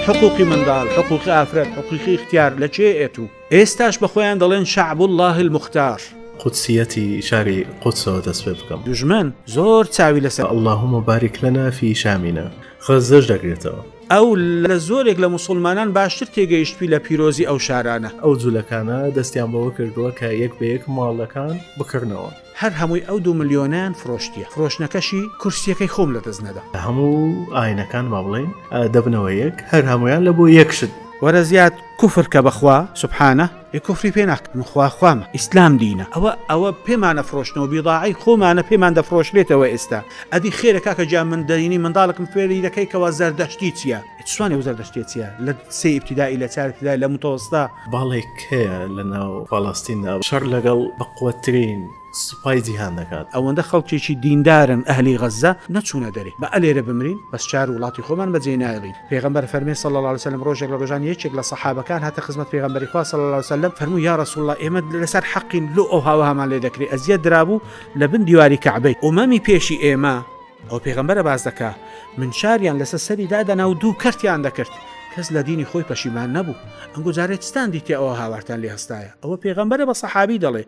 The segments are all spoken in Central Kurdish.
حقوقی منداڵ، حقوقی ئافرەت، حقوقی ئیختیار لە کێ ئێت و ئێستاش بە خۆیان دەڵێن شعب اللە المختار. قودسیەتی شاری قودسەوە دەست پێ بکەم. دوژمن زۆر چاوی لەسەر. اللهم بارک لنا فی شامنا غەززەش دەگرێتەوە. ئەو لە زۆرێک لە موسوڵمانان باشتر تێگەیشتبی لە پیرۆزی ئەو شارانە. ئەو جولەکانە دەستیان بەوە کردووە کە یەک بە یەک ماڵەکان بکڕنەوە. هەر هەمووی ئەو دوو ملیۆنەیان فرۆشتیە، فرۆشتنەکەشی کورسیەکەی خۆم لەدەست نەدا. هەموو ئاینەکان با بڵێین دەبنەوە یەک، هەر هەموویان لە بۆ یەک شت. وەرە زیاد کوفر کە بەخوا سبحانە ئێ کوفری پێ ناکەم من خوا خوامە ئیسلام دینە ئەوە ئەوە پێمانە فرۆشتنەوە بیضاعەی خۆمانە پێمان دەفرۆشرێتەوە ئێستا ئەدی خێرە کاکە گیان من دەینی منداڵەکم فێری دەکەی کەوا زەردەشتی چیە ئێ چۆن ئەو زەردەشتیە چیە لە سێ ئیبتیدائی لە چار ئیبتیدائی لە متەوەستە باڵێک هەیە لە ناو فەڵەستیندا شەڕ لەگەڵ بەقوەتترین سوپای جیهان دەکات. ئەوەندە خەڵکێکی دیندارن ئەهلی غەززە نەچوونە دەرێ با ئەلێرە بمرین بەس شار و وڵاتی خۆمان بەجێ نایەڵین پێغەمبەر فەرمێ صلی اللە علیە وسلم ڕۆژێک لە ڕۆژان یەکێک لە سەحابەکان هاتە خزمەت پێغەمبەری خوا صلی اللە علیە وسلم فەرمووی یا رسول اللە ئێمە لەسەر حەقین لۆ ئەو هاوەهامان لێ دەکرێ ئەزیەت درابوو لە بن دیواری کەعبەی ئومەمی پێشی ئێمە ئەو پێغەمبەرە باس دەکا منشاریان لەسەر سەری دادەنا و دوو کەرتیان دەکرد کەس لە دینی خۆی پەشیمان نەبوو ئەنگۆ جارێ چتان دیتێ ئەوە هاوارتان لێ هەستایە ئەوە پێغەمبەرە بە سەحابی دەڵێ.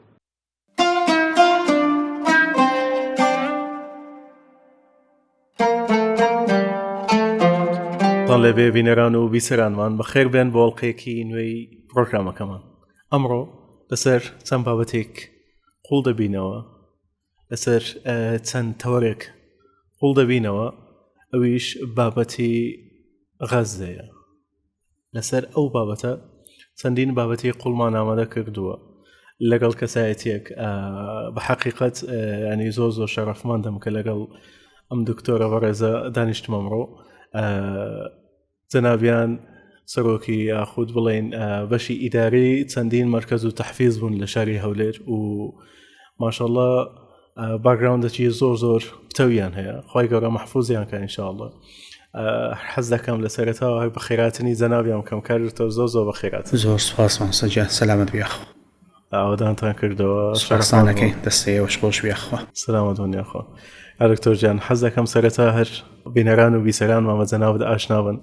بەڵێ بێ بینەران و بیسەرانمان بەخێر بێن بۆ ئەڵلقەیەکی نوێی پرۆگرامەکەمان ئەمڕۆ لەسەر چەند بابەتێک قوڵ دەبینەوە لەسەر چەند تەوەرێک قوڵ دەبینەوە ئەویش بابەتی غەزەیە لەسەر ئەو بابەتە چەندین بابەتی قوڵمان ئامادە کردووە لەگەڵ کەسایەتیەک بە حەقیقەت ینی زۆر زۆر شەرەفمان دەم کە لەگەڵ ئەم دکتۆرە بەڕێزە دانیشتمەمڕۆ جەنابیان سەرۆکی یاخود بڵێن بەشی ئیداری چەندین مەرکەز و تەحفیز بوون لە شاری هەولێر و ماشەڵە باگراوندەکی زۆر زۆر پتەویان هەیە خی گەورە محفوزیان کە انشاءله حەز دەکەم لە سەرەتاوە هەر بەخێراتنی جەنابیان بکەم کاک زۆر زۆر بەخێرات زۆر سوپاس مامۆستا گیان سەلامەت بی یاخوا. ئاوەدانتان کردەوە سوپاستان ئەکەین دەستی ئێوەش خۆش بی یاخوا. سەلامەت بن یاخوا. دکتۆر گیان حەز دەکەم سەرەتا هەر بینەران و بیسەران مامە جەنابت ئاشنا بن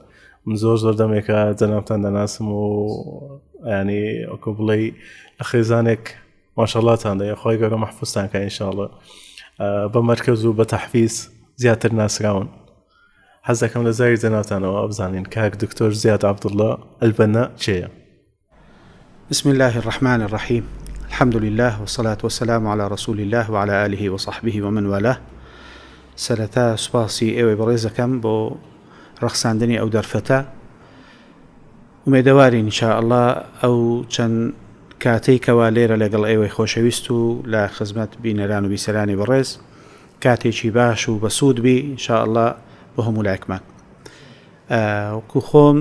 من زۆر زۆر دەمێکە جەنابتان دەناسم و ینی ئەوکو بڵێ لە خێزانێک ماشەڵاتان دەیە خۆی گەورە مەحفوزتان کە ئینشاءاللە بە مەرکەز و بە تەحفیز زیاتر ناسراون حەز دەکەم لە زاری جەنابتانەوە بزانین کاک دکتۆر زیاد عەبدوڵڵا ئەلبەنا کێیە؟ بسم اللە الرحمن الرحیم الحمد للە والصلاة والسلام علی رسول اللە وعلی آله وصحبه ومن والاه سەرەتا سوپاسی ئێوەی بەڕێز دەکەم بۆ ڕەخساندنی ئەو دەرفەتە ئومێدەوارین ان شاء اللە ئەو چەند کاتەی کەوا لێرە لەگەڵ ئێوەی خۆشەویست و لە خزمەت بینەران و بیسەرانی بەڕێز کاتێکی باش و بەسوود بی ان شاء اللە بۆ هەموو لایەکمان وەکو خۆم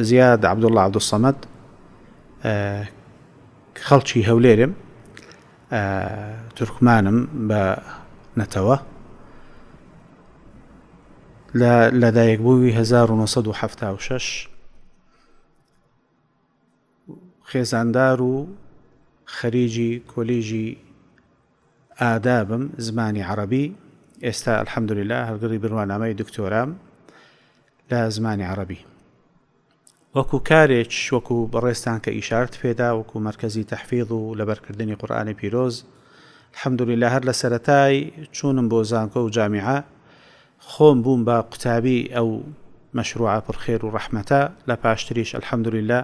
زیاد عەبدوڵڵا عەبدولسەمەد خەڵکی هەولێرم تورکمانم بە نەتەوە لە لەدایکبووی 1970 خێزاندار و خەریجی کۆلیژی ئادابم زمانی عەڕەبی ئێستا الحمدللە هەڵگڕی بڕوانامەی دکتۆرام لە زمانی عەڕەبی وەکو کارێک وەکو بەڕێزتان کە ئیشارت پێدا وەکو مەرکەزی تەحفیظ و لەبەرکردنی قورئانی پیرۆز الحمدللە هەر لە سەرەتای چوونم بۆ زانکۆ و جامیعە خۆم بووم بە قوتابی ئەو مەشروعە پڕ خێر و ڕەحمەتە، لە پاشتریش الحمدللە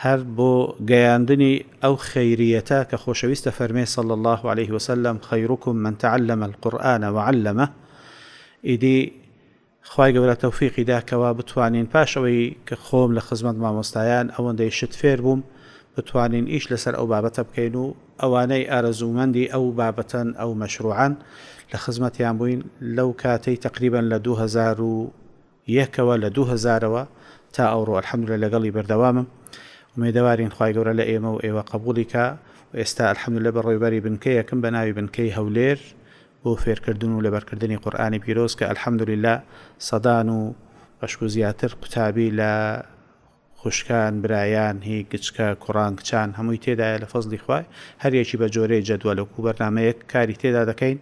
هەر بۆ گەیاندنی ئەو خەیریەتە کە خۆشەویست دەفەرمێ صلی اللە علیه وسلم خیرکم من تعلم القرآن وعلمه ئیدی خوای گەورە تەوفیقی دا کەوا بتوانین پاش ئەوەی کە خۆم لە خزمەت مامۆستایان ئەوەندەی شت فێر بووم بتوانین ئیش لەسەر ئەو بابەتە بکەین و ئەوانەی ئارەزوومەندی ئەو بابەتەن ئەو مەشروعەن لە خزمەتیان بووین لەو کاتەی تەقریبەن لە 2001 ەوە لە 2000 ەوە تا ئەوڕۆ الحمدللە لەگەڵی بەردەوامم ئومێدەوارین خوای گەورە لە ئێمە و ئێوە قەبوڵی کا و ئێستا الحمدللە بەڕێوبەری بنکەیەکم بە ناوی بنکەی هەولێر بۆ فێرکردن و لەبەرکردنی قورئانی پیرۆز کە الحمدللە سەدان و بەشکو زیاتر قوتابی لە خوشکان، برایان، هی گچکە، کوڕان، کچان، هەمووی تێدایە لە فەزڵی خوای، هەر یەکی بە جۆرەی جەدوەل وەکو بەرنامەیەک کاری تێدا دەکەین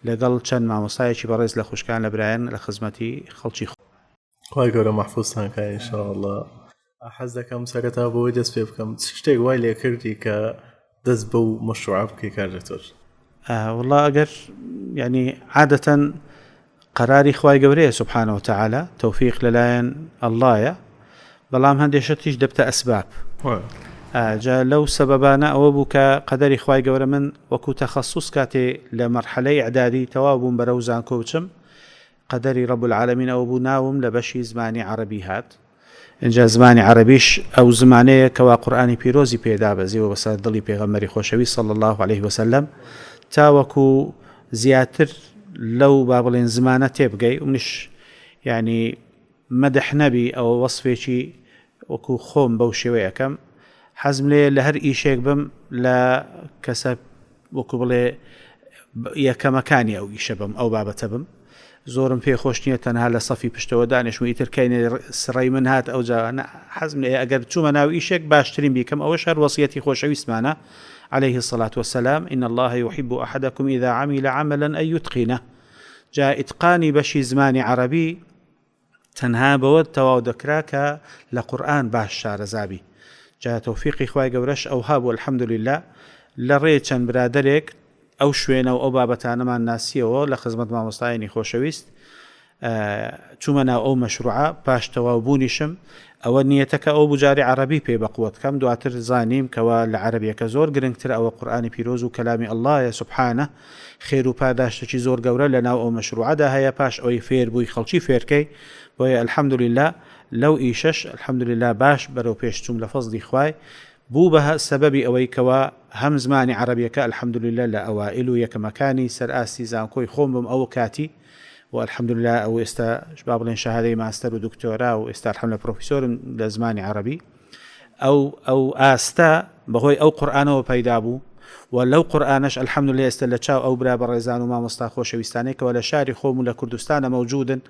لەگەڵ چەند مامۆستایەکی بەڕێز لە خوشکان لە برایان لە خزمەتی خەڵکی. خوای گەورە مەحفوظتان کا ان شاء اللە. حەز دەکەم سەرەتا بەوەی دەست پێ بکەم چ شتێک وای لێ کردی کە دەست بەو مەشروعە بکەی کاک دکتۆر؟ وەڵا ئەگەر یعنی عادەتەن قەراری خوای گەورەیە سبحانە وتعالی تەوفیق لەلایەن اللەیە بەڵام هەندێ شتیش دەبتە ئەسباب جا لەو سەبەبانە ئەوە بوو کە قەدەری خوای گەورە من وەکو تەخەسوس کاتێ لە مەرحەلەی ئیعدادی تەواو بووم بەرەو زانکۆ بچم قەدەری رب العالمین ئەوە بوو ناوم لە بەشی زمانی عەرەبی هات ئینجا زمانی عەرەبیش ئەو زمانەیە کەوا قورئانی پیرۆزی پێ دابەزیوە بەسەر دڵی پێغەمبەری خۆشەویست صلی اللە علیه وسلم تاوەکو زیاتر لەو با بڵێن زمانە تێبگەی و منیش یعنی مەدح نەبی ئەوە وەصفێکی وەکو خۆم بەو شێوەیە ئەکەم حەزم لێ لە هەر ئیشێک بم لە کەسە وەکو بڵێ یەکەمەکانی ئەو ئیشە بم ئەو بابەتە بم زۆرم پێ خۆش نییە تەنها لە سەفی پشتەوە دانیشم ئیتر کەینێ سڕەی من هات ئەو جا حەزم لێ ئەگەر چوومە ناو ئیشێک باشترین بیکەم ئەوەش هەر وەسیەتی خۆشەویستمانە عليه الصلاة والسلام إن الله يحب أحدكم إذا عمل عملا أن يتقنه جا ئیتقانی بەشی زمانی عەرەبی تەنها بەوە تەواو دەکرا کە لە قورئان باش شارەزا بی جا تەوفیقی خوای گەورەش ئەوها بوو الحمدللە لە ڕێ چەند برادەرێک ئەو شوێنە و ئەو بابەتانەمان ناسیەوە لە خزمەت مامۆستایانی خۆشەویست چوومە ناو ئەو مەشروعە پاش تەواو بوونیشم ئەوە نیەتەکە ئەو بوو جارێ عەڕەبی پێ بەقوەت کەم دواتر زانیم کەوا لە عەرەبیەکە زۆر گرنگترە ئەوە قورئانی پیرۆز و کەلامی اللە یە سبحانە خێر و پاداشتێکی زۆر گەورە لە ناو ئەو مەشروعەدا هەیە پاش ئەوەی فێر بووی خەڵکی فێرکەی بۆیە الحمدللە لەو ئیشەش الحمدللە باش بەرەو پێش چووم لە فەزڵی خوای بوو بە سەبەبی ئەوەی کەوا هەم زمانی عەڕەبیەکە الحمدللە لە ئەوائیل و یەکەمەکانی سەر ئاستی زانکۆی خۆم بم ئەو کاتی و الحمدللە ئەو ئێستا با بڵێن شەهادەی ماستەر و دکتۆرا و ئێستا الحمدللە پرۆفیسۆرم لە زمانی عەڕەبی ئەو ئەو ئاستە بەهۆی ئەو قورئانەوە پەیدا بوو و لەو قورئانەش الحمدللە ئێستا لە چاو ئەو برا بەڕێزان و مامۆستا خۆشەویستانەی کەوا لە شاری خۆم و لە کوردستانە مەوجودن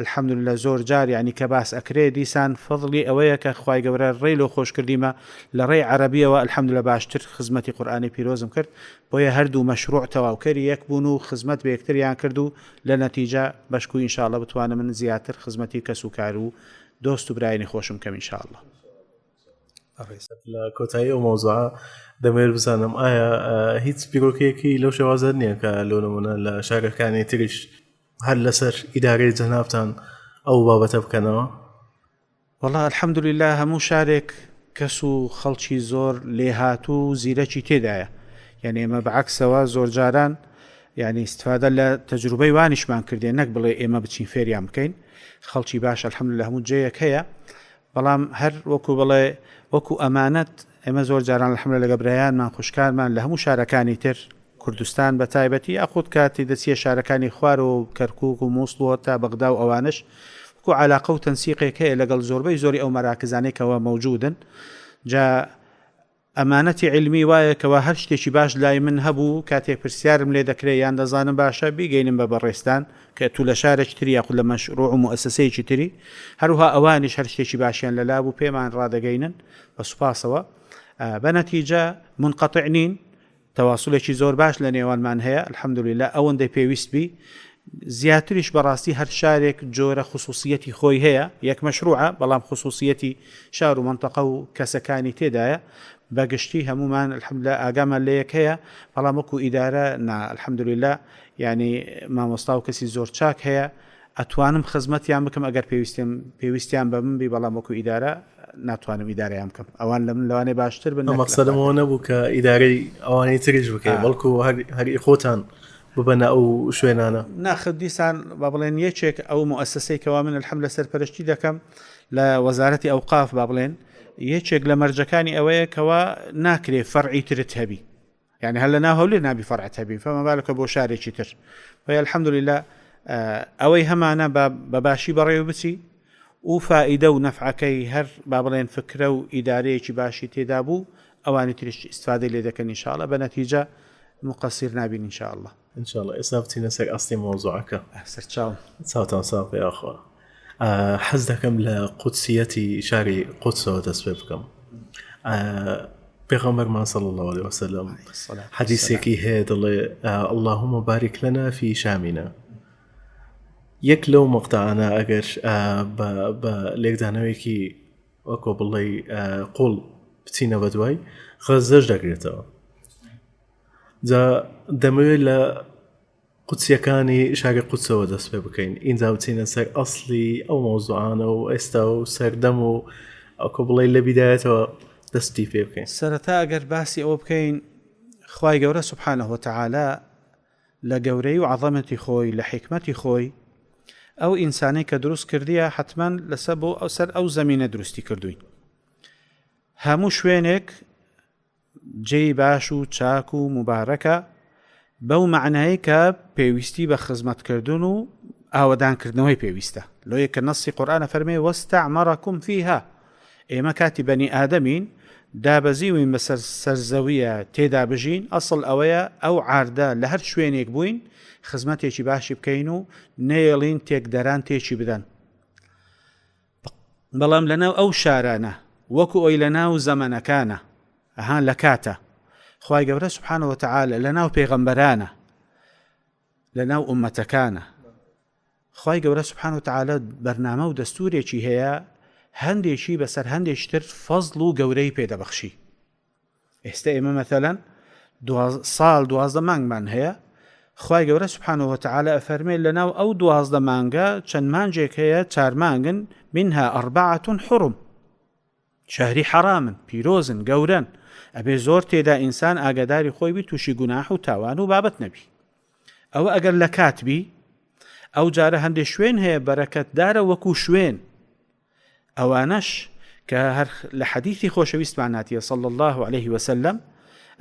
الحمدللە زۆر جار یانی کە باس ئەکرێ دیسان فەزڵی ئەوەیە کە خوای گەورە ڕێی لۆ خۆش کردیمە لە ڕێی عەرەبیەوە الحمدللە باشتر خزمەتی قورئانی پیرۆزم کرد بۆیە هەردوو مەشروع تەواوکەری یەک بوون و خزمەت بە یەکتریان کرد و لە نەتیجە بەشکو ان شاء اللە بتوانم من زیاتر خزمەتی کەس و کار و دۆست و برایانی خۆشم بکەم ان شاء اللە. بەڕێز. لە کۆتایی ئەو مەوزوعە دەمەوێت بزانم ئایا هیچ بیرۆکەیەکی لەو شێوازە نییە کە لۆ نمونە لە شارەکانی تریش هەر لەسەر ئیدارەی جەنابتان ئەو بابەتە بکەنەوە؟ وەڵا الحمدللە هەموو شارێک کەس و خەڵکی زۆر لێهاتوو و زیرەکی تێدایە یعنی ئێمە بەعەکسەوە زۆرجاران یعنی استفادە لە تەجروبەی وانیشمان کردێ نەک بڵێ ئێمە بچین فێریان بکەین خەڵکی باش الحمدللە هەموو جێیەک هەیە بەڵام هەر وەکو بڵێ وەکو ئەمانەت ئێمە زۆر جاران الحمدللە لەگە برایانمان خوشکانمان لە هەموو شارەکانی تر کوردستان بە تایبەتی یاخود کاتی دەچیە شارەکانی خوارەوە و کەرکوک و موسڵ و تا بەغدا و ئەوانەش وەکو عەلاقە و تەنسیقێک هەیە لەگەڵ زۆربەی زۆری ئەو مەراکزانەی کەوا مەوجودن جا ئەمانەتی عیلمی وایە کەوا هەر شتێکی باش لای من هەبوو کاتێک پرسیارم لێ دەکرێ یان دەزانم باشە بیگەینم بە بەڕێزتان کە تو لە شارێکی تری یاخود لە مەشروع و موئەسەسەیەکی تری هەروها ئەوانیش هەر شتێکی باشیان لەلا بوو پێمان ڕادەگەینن بە سوپاسەوە بە نەتیجە منقطع نین تەواسولێکی زۆر باش لە نێوانمان هەیە الحمدللە ئەوەندەی پێویست بی زیاتریش بەڕاستی هەر شارێک جۆرە خصوصیەتی خۆی هەیە یەک مەشروعە بەڵام خصوصیەتی شار و مەنتەقە و کەسەکانی تێدایە بەگشتی هەمومان الحمدللە ئاگامان لە یەک هەیە بەڵام وەکو ئیدارە نا الحمدللە یعنی مامۆستا و کەسی زۆر چاک هەیە ئەتوانم خزمەتیان بکەم ئەگەر پێویستیم پێویستیان بە من بی بەڵام وەکو ئیدارە ناتوانم ئیدارەیان بکەم ئەوان لە من لەوانەیە باشتر بن مەقسەدم ئەوە نەبوو کە ئیدارەی ئەوانەی تریش بکەی بەڵکو هەر خۆتان ببەنە ئەو شوێنانە. ناخ دیسان با بڵێن یەکێک ئەو موئەسەسەی کەوا من الحمد لە سەرپەرشتی دەکەم لە وەزارەتی ئەوقاف با بڵێن یەکێک لە مەرجەکانی ئەوەیە کەوا ناکرێ فەرعی ترت هەبی یعنی هەر لە ناو هەولێر نابی فەرعت هەبی فەما بالک بۆ شارێکی تر بۆیە الحمدللە ئەوەی هەمانە بە باشی بەڕێوە بچی و فائیدە و نەفعەکەی هەر با بڵێن فکرە و ئیدارەیەکی باشی تێدا بوو ئەوانی تریش ئیستفادەی لێ دەکەن ان شاء الله بە نەتیجە مقصر نابین ان شاء الله. ان شاء الله ئێستا بچینە سەر ئەسلی مەوزوعەکە. سەرچاوم. چاوتان ساغ بێ یاخوا. حەز دەکەم لە قودسیەتی شاری قودسەوە دەست پێ بکەم. پێغەمبەرمان صلی الله علیه وسلم حەدیسێکی هەیە دەڵێ اللهم بارک لنا في شامنا. یەک لەو مەقتەعانە ئەگەر بە لێکدانەوەیەکی وەکۆ بڵێی قوڵ بچینە بەدوای غەزەش دەگرێتەوە جا دەمەوێت لە قودسیەکانی شاری قودسەوە دەست پێ بکەین ئینجا بچینە سەر ئەسڵی ئەو مەوزوعانە و ئێستا و سەردەم و ئەوکە بڵێ لە بیدایەتەوە دەستی پێ بکەین. سەرەتا ئەگەر باسی ئەوە بکەین خوای گەورە سبحانە وتعالی لە گەورەی و عەزەمەتی خۆی لە حیکمەتی خۆی ئەو ئینسانەی کە دروست کردیە حەتمەن لەسەر بۆ ئەو سەر ئەو زەمینە دروستی کردوین هەموو شوێنێک جێی باش و چاک و موبارەکە بەو مەعنایەی کە پێویستی بە خزمەتکردن و ئاوەدانکردنەوەی پێویستە لۆیە کە نەسی قورئان ئەفەرمێ واستعمرکم فیها ئێمە کاتی بەنی ئادەمین دابەزیوین بەسەر سەرزەویە تێدا بژین ئەسڵ ئەوەیە ئەو عاردە لە هەر شوێنێک بووین خزمەتێکی باشی بکەین و نەیەڵین تێکدەران تێکی بدەن بەڵام لەناو ئەو شارانە وەکو ئەوی لەناو زەمەنەکانە ئەها لە کاتە خوای گەورە سبحانە وتعالە لەناو پێغەمبەرانە لەناو ئومەتەکانە خوای گەورە سبحانە وتعالە بەرنامە و دەستورێکی هەیە هەندێکی بەسەر هەندێکی تر فەزڵ و گەورەی پێدەبەخشی ئێستا ئێمە مەثەلەن ساڵ 12 مانگمان هەیە خوای گەورە سبحانه وتعالى ئەفەرمێ لەناو ئەو 12 مانگە چەند مانجێک هەیە چار مانگن منها أربعة حرم شهری حرامن پیرۆزن گەورەن ئەبێ زۆر تێدا ئینسان ئاگاداری خۆی بی تووشی گوناح و تاوان و بابەت نەبی ئەوە ئەگەر لە کات بی ئەو جارە هەندێک شوێن هەیە بەرەکەتدارە وەکو شوێن ئەوانەش کە هەر لە حەدیثی خۆشەویستمان هاتیە صلی اللە علیه وسلم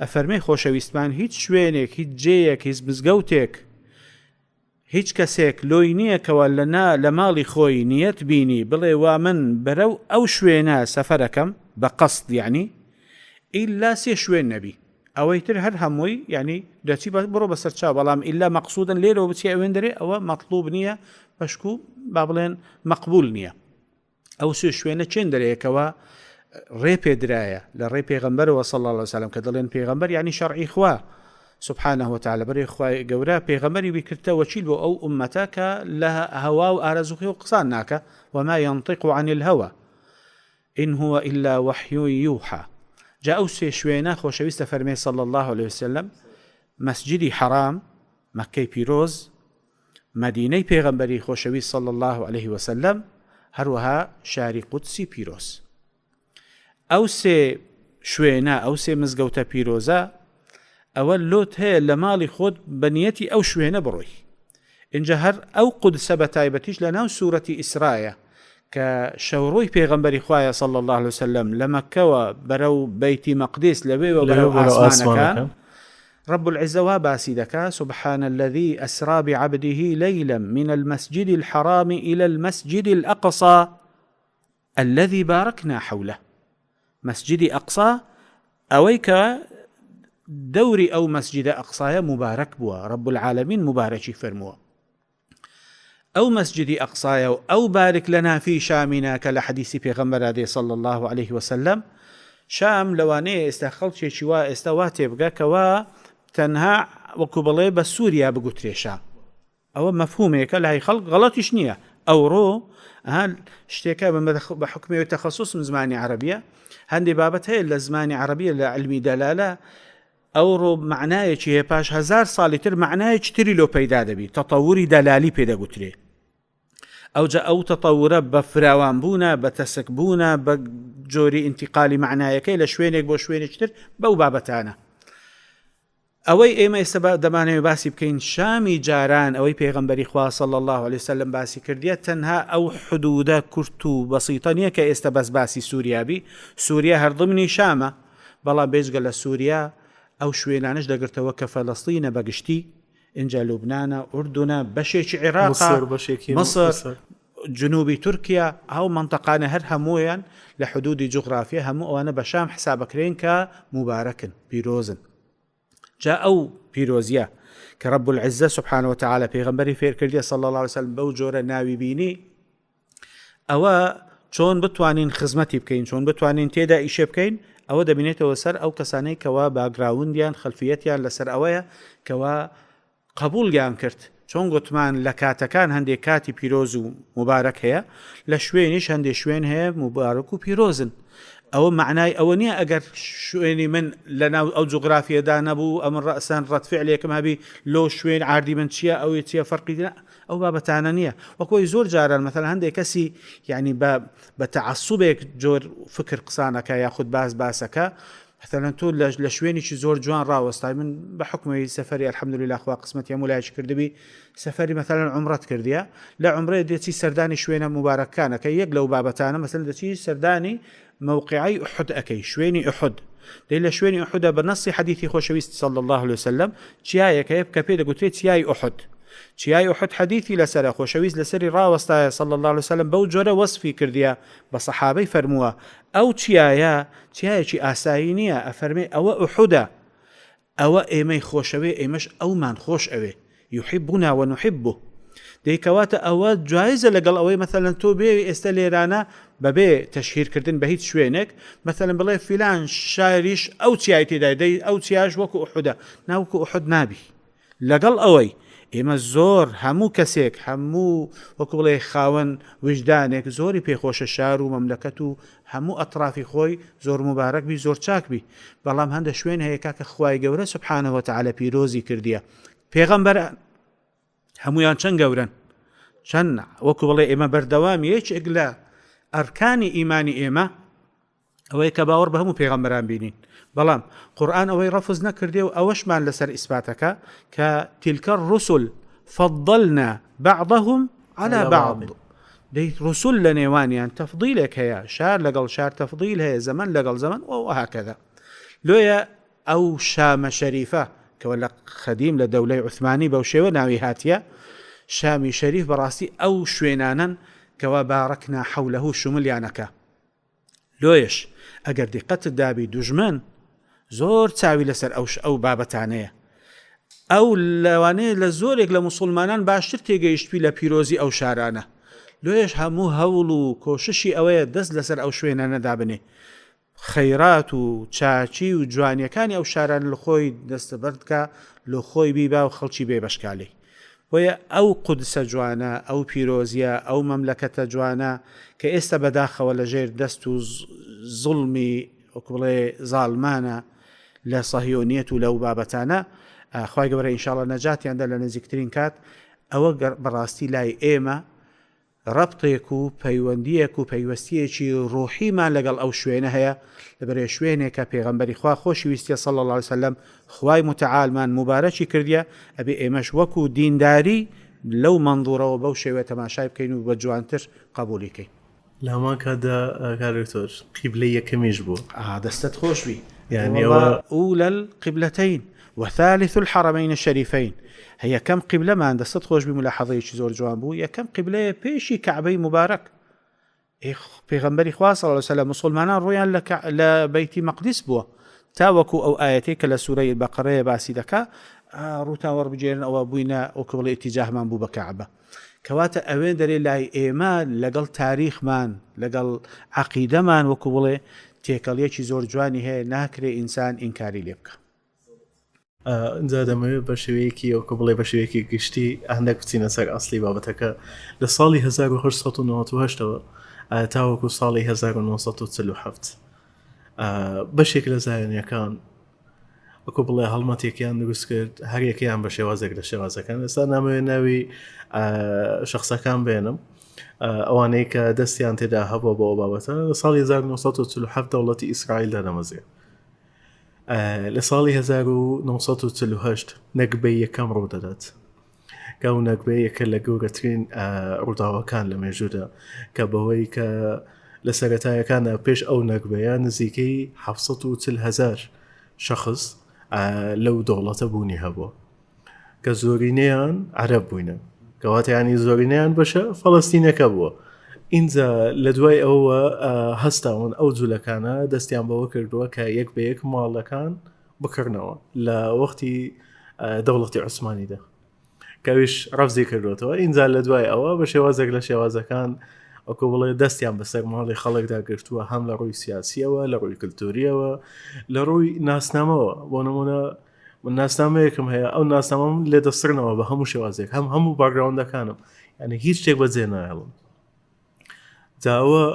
ئەفەرمێ خۆشەویستمان هیچ شوێنێک هیچ جێیەک هیچ مزگەوتێک هیچ کەسێک لۆی نییە کەوا لە نا لە ماڵی خۆی نیەت بینی بڵێ وا من بەرەو ئەو شوێنە سەفەرەکەم بە قەسد یعنی ئیلا سێ شوێن نەبی ئەوەی تر هەر هەمووی یعنی دەچی بڕۆ بەسەر چاو بەڵام ئیلا مەقسودن لێرەوە بچی ئەوێن دەرێ ئەوە مەطلوب نییە بەشکو با بڵێن مەقبول نییە ئەو سێ شوێنە چێن دەرەیەکەوە ڕێ پێدرایە لە ڕێ پێغەمبەرەوە صلی الله علیه وسلم کە دەڵێن پێغەمبەر یعنی شەرعی خوا سبحانه وتعالی بەرێ خوای گەورە پێغەمبەری بیکردە وەکیل بۆ ئەو ئومەتە کە لە هەوا و ئارەزوخی و قسان ناکە وما ينطق عن الهوى إن هو إلا وحی یوحی جا ئەو سێ شوێنە خۆشەویستە فەرمێ صلی اللە علیە وسلم مەسجدی حەرام مەککەی پیرۆز مەدینەی پێغەمبەری خۆشەویست صلی اللە علیه وسلم هەروەها شاری قودسی پیرۆز ئەو سێ شوێنە ئەو سێ مزگەوتە پیرۆزە ئەوە لۆت هەیە لە ماڵی خۆت بە نیەتی ئەو شوێنە بڕۆی ئینجا هەر ئەو قودسە بە تایبەتیش لە ناو سورەتی ئیسرایە کە شەوڕۆی پێغەمبەری خوایە صلی اللە علیه وسلم لە مەککەوە بەرەو بەیتی مەقدس لەوێوە بەرەو ئاسمانەکان رب العزە وا باسی دەکا سبحان الذي أسرى بعبده ليلا من المسجد الحرام إلى المسجد الأقصى الذي باركنا حوله مەسجدی ئەقسا ئەوەی کە دەوری ئەو مەسجدە ئەقسایە موبارەک بووە رب العالمین موبارەکی فەرمووە ئەو مەسجدی ئەقسایە و ئەو بارک لە نافی شامینە کە لە حەدیسی پێغەمبەرا دێ صلی الله علیه وسلم شام لەوانەیە ئێستا خەڵکێکی وا ئێستا وا تێبگا کەوا تەنها وەکو بڵێ بە سووریا بگوترێ شام ئەوە مەفهومێکە لای خەڵک غەڵەتیش نییە ئەوڕۆ ئەها شتێکە بە حکمەوەی تەخەسوسم زمانی عەرەبیە هەندێ بابەت هەیە لە زمانی عەرەبیە لە علمی دەلالە ئەوڕۆ معنایەکی هەیە پاش هزار ساڵی تر معنایەکی تری لۆ پەیدا دەبی تەتەوری دەلالی پێدەگوترێ ئەوجا ئەو تەتەورە بە فراوان بوونە بە تەسک بوونە بە جۆری ئینتیقالی معنایەکەی لە شوێنێک بۆ شوێنێکی تر بەو بابەتانە ئەوەی ئێمە ئێستا با دەمانەوێ باسی بکەین شامی جاران ئەوەی پێغەمبەری خوا صلی اللە علیه وسلم باسی کردیە تەنها ئەو حدودە کورت و بەسیتە نییە کە ئێستا بەس باسی سووریا بی سووریا هەر ضمنی شامە بەڵام بێجگە لە سووریا ئەو شوێنانش دەگرتەوە کە فەلەستینە بەگشتی ئینجا لوبنانە ئوردونە بەشێکی عێراقە مصر جنوبی تورکیا ئەو مەنتەقانە هەر هەموویان لە حدودی جوغرافیە هەموو ئەوانە بە شام حسابەکرێن کە موبارەکن پیرۆزن جا ئەو پیرۆزیە کە رب العزە سبحانه وتعالى پێغەمبەری فێرکردیە صلی الله علیه وسلم بەو جۆرە ناوی بینی ئەوە چۆن بتوانین خزمەتی بکەین چۆن بتوانین تێدا ئیشێ بکەین ئەوە دەبینێتەوە سەر ئەو کەسانەی کەوا باگراوندیان خەلفیەتیان لەسەر ئەوەیە کەوا قبوڵیان کرد. چۆن گوتمان لە کاتەکان هەندێک کاتی پیرۆز و موبارەک هەیە، لە شوێنیش هەندێک شوێن هەیە موبارەک و پیرۆزن. ئەوە مەعنای ئەوە نییە ئەگەر شوێنی من لە ناو ئەو جوگرافیەدا نەبوو ئەمن ڕەئسەن ڕەد فعلێکم هەبی لۆ شوێن عاردی من چییە ئەوی چییە فەرقی ئەو بابەتانە نییە. وەکۆی زۆر جاران مەسەلەن هەندێک کەسی یعنی بە بە تەعەسوبێک جۆر فکر قسانەکە یاخود باس باسەکە مەسەلەن تۆ لە شوێنێکی زۆر جوان ڕاوەستای من بە حکومی سەفەری الحمدلله خوا قسمەتی هەموو لایەکی کردبی سەفەری مەسەلەن عومرەت کردیە لە عومرەیە دەچی سەردانی شوێنە موبارەکانەکە یەک لەو بابەتانە مەسەلەن دەچی سەردانی مەوقعی ئوحد ئەکەی شوێنی ئوحد دەی لە شوێنی ئوحدە بە نەسی حەدیثی خۆشەویست صلی الله علیه وسلم چیایەک هەیە کە پێ دەگوترێت چیای ئوحد چیای ئوحد حەدیثی لەسەرە خۆشەویست لەسەری ڕاوەستایە صلی الله علیه وسلم بەو جۆرە وەسفی کردیە بە سەحابەی فەرمووە ئەو چیایە چیایەکی ئاسایی نییە، ئەفەرمێ ئەوە ئوحودە، ئەوە ئێمەی خۆشەوێ ئێمەش ئەومان خۆش ئەوێ، یحبنا و نحبه، دەی کەواتە ئەوە جایزە لەگەڵ ئەوەی مەسەلەن تۆ بێ ئێستە لێرانە بەبێ تەشهیر کردن بە هیچ شوێنێک مەسەلەن بڵێ فیلان شاریش ئەو چیای تێدای دەی ئەو چیاش وەکو ئوحودە، نا وەکو ئوحود نابی. لەگەڵ ئەوەی ئێمە زۆر هەموو کەسێک هەموو وەکو بڵێ خاوەن ویژدانێک زۆری پێخۆشە شار و مەملەکەت و هەموو ئەترافی خۆی زۆر موبارەک بی زۆر چاک بی بەڵام هەندە شوێن هەیە کاکە خوای گەورە سبحانە وتعالی پیرۆزی کردیە پێغەمبەران هەمویان چەند گەورەن چەند وەکو بڵێ ئێمە بەردەوام یەکێک لە ئەرکانی ئیمانی ئێمە ئەوەیە کە باوەڕ بە هەموو پێغەمبەران بینین بەڵام قورئان ئەوەی ڕەفز نەکردێ و ئەوەشمان لەسەر ئیسپاتەکە کە تلك الرسل فضلنا بعضهم على بعض دەی ڕسول لە نێوانیان تەفضیلێک هەیە شار لەگەڵ شار تەفضیل هەیە زەمەن لەگەڵ زەمەن و هكذا لۆیە ئەو شامە شەریفە کەوە لە قەدیم لە دەولەی عوسمانی بەو شێوە ناوی هاتیە شامی شەریف بەڕاستی ئەو شوێنانەن کەوا بارەکنا حەولەه شملیانەکە لۆیەش ئەگەر دیقەتت دابی دوژمن زۆر چاوی لەسەر ئەو ئەو بابەتانەیە ئەو لەوانەیە لە زۆرێک لە مسلمانان باشتر تێگەیشتبی لە پیرۆزی ئەو شارانە لۆیەش هەموو هەوڵ و کۆششی ئەوەیە دەست لەسەر ئەو شوێنانە دابنێ خەیرات و چاچی و جوانیەکانی ئەو شاران لە خۆی دەستەبەر بکە لە خۆی بیبا و خەڵکی بێ بەشکالێ بۆیە ئەو قودسە جوانە، ئەو پیرۆزیە، ئەو مەملەکەتە جوانە کە ئێستا بەداخەوە لە ژێر دەست و زوڵمی وەکو بڵێ زاڵمانە لە سەهیۆنیەت و لەو بابەتانە، خوای گەورە ان شاء اللە نەجاتیان دا لە نزیکترین کات، ئەوە بەڕاستی لای ئێمە ڕەبتێک و پەیوەندییەک و پەیوەستییەکی ڕوحیمان لەگەڵ ئەو شوێنە هەیە، لەبەرئ شوێنێکە پێغەمبەری خوا خۆشی ویستیە صلی اللە علیە وسلم خوای متعالمان موبارەکی کردیە، ئەبێ ئێمەش وەکو دینداری لەو مەنظورەوە بەو شێوەیە تەماشای بکەین و بە جوانتر قەبولی کەین. لە هەمان کاتدا کاک دکتۆر قیبلەی یەکەمیش بوو. ئا دەستت خۆش بی. یانی ئەوە. اولى القبلتین وثالث الحرمین الشریفین یەکەم قیبلەمان دەستت خۆش بی ملاحەزەیەکی زۆر جوان بوو یەکەم قیبلەیە پێشی کەعبەی موبارەک ئێ پێغەمبەری خوا صلی اللە علیه وسلم موسڵمانان ڕوویان لە لە بەیتی مەقدیس بووە تا وەکو ئەو ئایەتەی کە لە سورەی البەقەرەیە باسی دەکا ڕووتان وەربگێرن ئەوە بووینە وەکو بڵێ ئیتیجاهمان بوو بە کەعبە کەواتە ئەوێن دەرێ لای ئێمە لەگەڵ تاریخمان لەگەڵ عەقیدەمان وەکو بڵێ تێکەڵیەکی زۆر جوانی هەیە ناکرێ ئینسان ئینکاری لێ بکا. ئینجا دەمەوێت بە شێوەیەکی وەکو بڵێ بە شێوەیەکی گشتی هەندێک بچینە سەر ئەسلی بابەتەکە لە ساڵی 1998ەوە تاوەکو ساڵی 1947 بەشێک لە زایۆنیەکان وەکو بڵێ هەڵمەتێکیان دروست کرد هەریەکەیان بە شێوازێک لە شێوازەکان ئێستا نامەوێت ناوی شخصەکان بێنم ئەوانەی کە دەستیان تێدا هەبووە بۆ بابەتە لە ساڵی 1947 دەوڵەتی ئیسرائیل دادەمەزرێ لە ساڵی 1948 نەگبەی یەکەم ڕوودەدات کە ئەو نەگبەیە یەکە لە گەورەترین ڕووداوەکان لە مێژوودا کە بەوەی کە لە سەرەتایەکاندا پێش ئەو نەگبەیە نزیکەی 740 هزار شخص لەو دەوڵەتە بوونی هەبووە کە زۆرینەیان عەرەب بووینە کەواتە ینی زۆرینەیان بەشە فەڵستینەکە بووە ئینجا لە دوای ئەوە هەستاون ئەو جوولەکانە دەستیان بەوە کردووە کە یەک بە یەک ماڵەکان بکڕنەوە لە وەختی دەوڵەتی عوسمانیدا کەویش ڕەفزی کردوێتەوە ئینجا لە دوای ئەوە بە شێوازێک لە شێوازەکان ئەوکو بڵێ دەستیان بەسەر ماڵی خەڵکدا گرتووە هەم لە ڕووی سیاسیەوە لە ڕووی کللتوریەوە لە ڕووی ناسنامەوە بۆ نمونە. من ناسنامەیەکم هەیە ئەو ناسنامەم لێ دەسڕنەوە بە هەموو شێوازێک هەم هەموو background ەکانم یعنی هیچ شتێک بەجێ نایڵم جاوە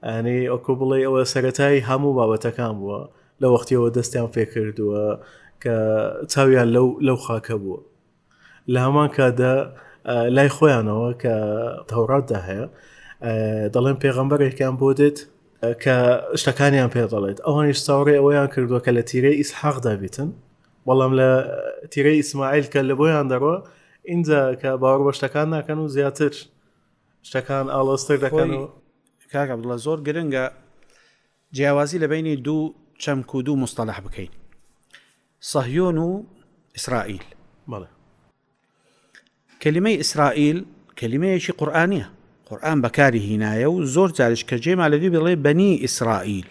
ئەنی ئۆکو بڵێ ئەوە سەتای هەموو بابەتەکان بووە لە وەختیەوە دەستیان پێکردووە کە چاویان لەو لەو خاکە بووە لە هەمان کاتدا لای خۆیانەوە کە تەوراتدا هەیە دەڵێن پێغەمبەرێکیان بۆ دێت کە شتەکانیان پێ دەڵێت ئەوانیش چاوەڕێ ئەوەیان کردووە کە لە تیرەی ئیسحاقدا بیتن بەڵام لە تیرەی ئیسماعیل کە لە بۆیان دەڕۆ اینجا کە باوەڕ بە شتەکان ناکەن و زیاتر شتەکان ئاڵۆزتر دەکەن و کاک عەبدوڵڵا زۆر گرنگە جیاوازی لە بینی دوو چەمک و دوو مستەلح بکەین سەهیۆن و ئیسرائیل. بەڵێ. کەلیمەی ئیسرائیل کەلیمەیەکی قورئانیە، قورئان بەکاری هینایە و زۆر جاریش کە جێما لەوی بڵێ بەنی ئیسرائیل،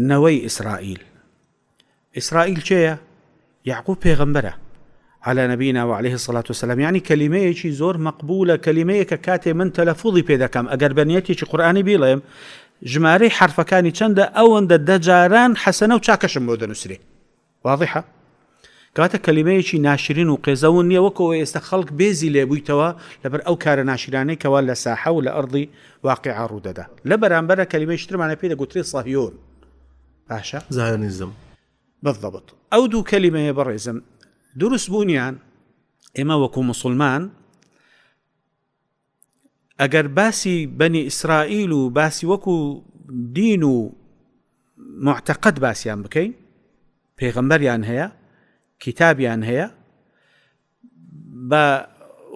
نەوەی ئیسرائیل. ئیسرائیل کێیە؟ یەعقوب پێغەمبەرە علی نبینا و علیه الصلاة والسلام یعنی کەلیمەیەکی زۆر مەقبولە کەلیمەیەکە کاتێ من تەلەفوزی پێ دەکەم ئەگەر بە نیەتێکی قورئانی بیڵێم ژمارەی حرفەکانی چەندە ئەوەندە دەجاران حەسەنە و چاکەشم بۆ دەنووسرێ واضحە کاتە کەلیمەیەکی ناشرین و قێزەون نییە وەکەوە ئێستا خەڵک بێزی لێبوویتەوە لەبەر ئەو کارە ناشرانەی کەوا لە ساحە و لە ئەرضی واقعا ڕوودەدا لە بەرامبەرە کەلیمەی شترمانە پێ دەگوترێ سەهیۆن باشە زایۆنیزم بالضبط ئەو دوو کەلیمەیە بەڕێزم دروست بوونیان ئێمە وەکو مسلمان ئەگەر باسی بەنی ئیسرائیل و باسی وەکو دین و معتەقد باسییان بکەین پێغەمبەریان هەیە کتابیان هەیە بە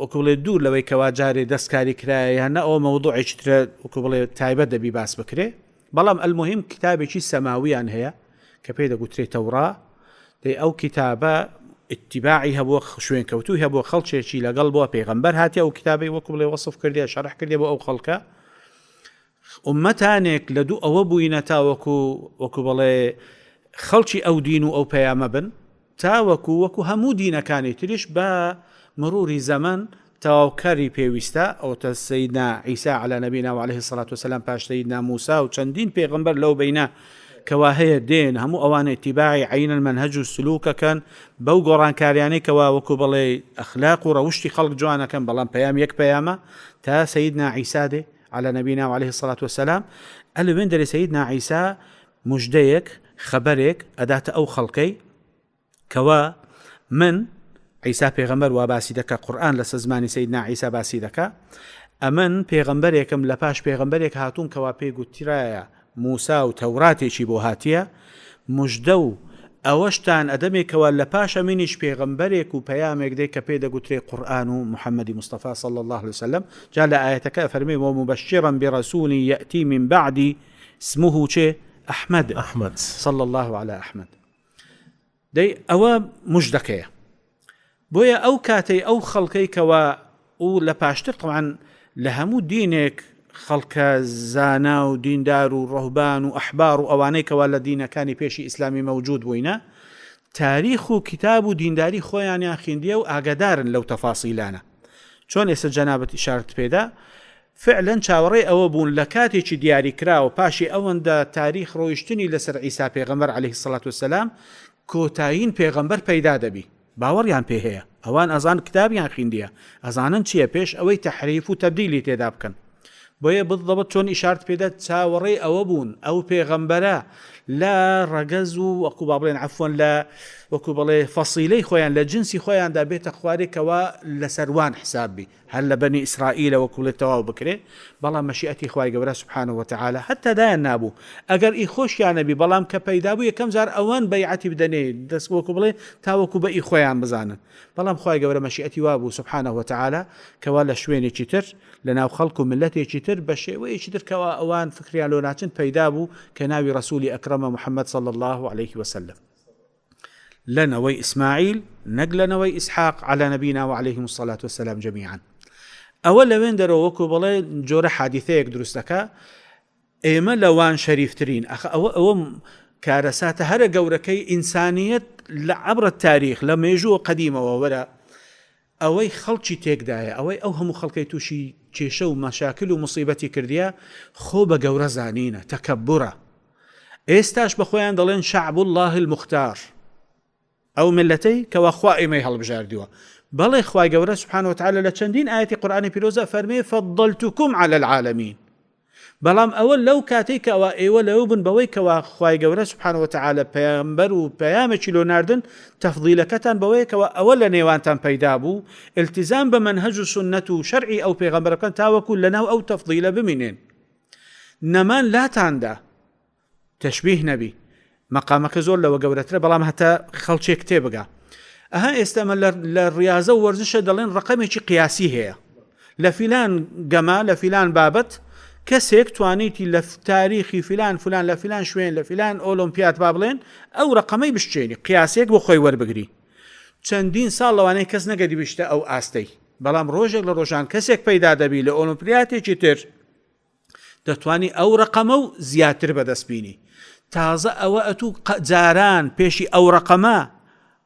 وەکو بڵێ دوور لەوەی کەوا جارێ دەستکاری کرایە یان نە ئەوە مەوضوعێکی ترە وەکو بڵێ تایبەت دەبی باس بکرێ بەڵام ئەلموهیم کتابێکی سەماویان هەیە کە پێی دەگوترێ تەورا دەی ئەو کتابە اتباعی هەبووە شوێن کەوتوی هەبووە خەڵکێکی لەگەڵ بووە پێغەمبەر هاتیە ئەو کتابەی وەکو بڵێ وەسف کردێ شەرح کردێ بۆ ئەو خەڵکە ئوممەتانێک لە دوو ئەوە بووینە تاوەکو وەکو بڵێ خەڵکی ئەو دین و ئەو پەیامە بن تاوەکو وەکو هەموو دینەکانی تریش بە مروری زەمەن تەواوکەری پێویستە ئەوتە سەیدنا عیسا علی نبینا و علیه الصلاة والسلام پاش سەیدنا موسا و چەندین پێغەمبەر لەو بەینە کەوا هەیە دێن هەموو ئەوانە ئیتیباعی عەین المەنهەج و سلوکەکەن بەو گۆڕانکاریانەی کەوا وەکو بڵێ ئەخلاق و ڕەوشتی خەڵک جوانەکەن بەڵام پەیام یەک پەیامە تا سەیدنا عیسا دێ علی نبینا و علیه الصلاة والسلام ئەلوێن دەرێ سەیدنا عیسا مژدەیەک خەبەرێک ئەداتە ئەو خەڵکەی کەوا من عیسا پێغەمبەر وا باسی دەکا قورئان لەسەر زمانی سەیدنا عیسا باسی دەکا ئەمن پێغەمبەرێکم لە پاش پێغەمبەرێک هاتووم کەوا پێی گوترایە موسا و تەوراتێکی بۆ هاتیە مژدە و ئەوەشتان ئەدەمێ کەوا لە پاش ئەمینیش پێغەمبەرێک و پەیامێک دێ کە پێ دەگوترێ قورئان و محەممەدی مستەفا صلی الله علیه وسلم جا لە ئایەتەکە ئەفەرمێ ومبشرا برسول یأتی من بعدی اسمه چێ ئەحمەد ئەحمەد صلی الله علی ئەحمەد دەی ئەوە مژدەکەیە بۆیە ئەو کاتەی ئەو خەڵکەی کەوا و لە پاشتر طبعا لە هەموو دینێک خەڵکە زانا و دیندار و ڕەهبان و ئەحبار و ئەوانەی کەوا لە دینەکانی پێشی ئیسلامی مەوجود بووینە تاریخ و کتاب و دینداری خۆیانیان خیندیە و ئاگادارن لەو تەفاسیلانە چۆن ئێستا جەنابەت ئیشارت پێدا فعلا چاوەڕێی ئەوە بوون لە کاتێکی دیاریکراو پاشی ئەوەندە تاریخ ڕۆیشتنی لەسەر عیسا پێغەمبەر علیە الصلوە والسلام کۆتایین پێغەمبەر پەیدا دەبی باوەڕیان پێ هەیە ئەوان ئەزان کتابیان خیندیە ئەزانن چیە پێش ئەوەی تەحریف و تەبدیلی تێدا بکەن بۆیە بالضبط چۆن ئیشارت پێدا چاوەڕێی ئەوە بوون ئەو پێغەمبەرە لە ڕەگەز و وەکو با بڵێن عەفوەن لە وەکو بڵێ فەسیلەی خۆیان لە جنسی خۆیاندا بێتە خوارێ کەوا لەسەروان حساب بی هەر لە بەنی ئیسرائیلەوە کوڵێ تەواو بکرێ بەڵام مەشیئەتی خوای گەورە سبحانە وتعالی هەتا دایان نابوو ئەگەر ئی خۆشیان نەبی بەڵام کە پەیدا بوو یەکەم جار ئەوان بەیعەتی بدەنێ دەست وەکو بڵێ تاوەکو بە ئی خۆیان بزانن بەڵام خوای گەورە مەشیئەتی وابوو سبحانە وتعالی کەوا لە شوێنێکی تر لە ناو خەڵک و ملەتێکی تر بە شێوەیەکی تر کەوا ئەوان فکریان لۆ ناچن پەیدا بوو کە ناوی ڕەسولی ئەکرەمە محمد صلی اللە علیه وسلم. لە نەوەی ئیسماعیل نەک لە نەوەی ئیسحاق علی نبینا و علیهم الصلاة والسلام جمیعا ئەوە لەوێن دەرەوە وەکو بڵێ جۆرە حادیثەیەک دروست دەکا ئێمە لەوان شەریفترین ئەخ ئەوە ئەوە کارەساتە هەرە گەورەکەی ئینسانیەت لە عبرە تاریخ لە مێژوو قەدیمەوە وەرە ئەوەی خەڵکی تێکدایە ئەوەی ئەو هەموو خەڵکەی تووشی کێشە و مەشاکل و مصیبەتی کردیە خۆ بە گەورە زانینە تەکەبورە ئێستاش بە خۆیان دەڵێن شعب الله المختار. ئەو میللەتەی کەوا خوا ئێمەی هەڵبژاردووە. بەڵێ خوای گەورە سبحانە وتعالی لە چەندین ئایەتی قورئانی پیرۆزا فەرمێ فضلتکم علی العالمین بەڵام ئەوە لەو کاتەی کەوا ئێوە لەوە بن بەوەی کەوا خوای گەورە سبحانە وتعالی پەیامبەر و پەیامێکی لۆ ناردن تەفضیلەکەتان بەوەیە کەوا ئەوە لە نێوانتان پەیدا بوو التزام بە مەنهەج و سوننەت و شەرعی ئەو پێغەمبەرە بکەن تاوەکو لەناو ئەو تەفضیلە بمینێن نەمان لاتاندا تەشبیه نەبی مەقامەکە زۆر لەوە گەورەترە بەڵام هەتا خەڵکێک تێبگا ئەها ئێستا ئەمە لە ڕاضە و وەرزشە دەڵێن ڕقەمێکی قیاسی هەیە لە فیلان گەما لە فیلان بابەت کەسێک توانیتی لە تاریخی فیلان فلان لە فیلان شوێن لە فیلان ئۆلۆمپیات با بڵێن ئەو ڕقەمەی بشچێنی قیاسێک بۆ خۆی وەربگری چەندین ساڵ لەوانەیە کەس نەگەدی بشتە ئەو ئاستەی بەڵام ڕۆژێک لە ڕۆژان کەسێک پەیدا دەبی لە ئۆلۆمپیاتێکی تر دەتوانی ئەو ڕەقەمە و زیاتر بەدەست بینی تازە ئەوە ئەتوو جاران پێشی ئەو ڕەقەمە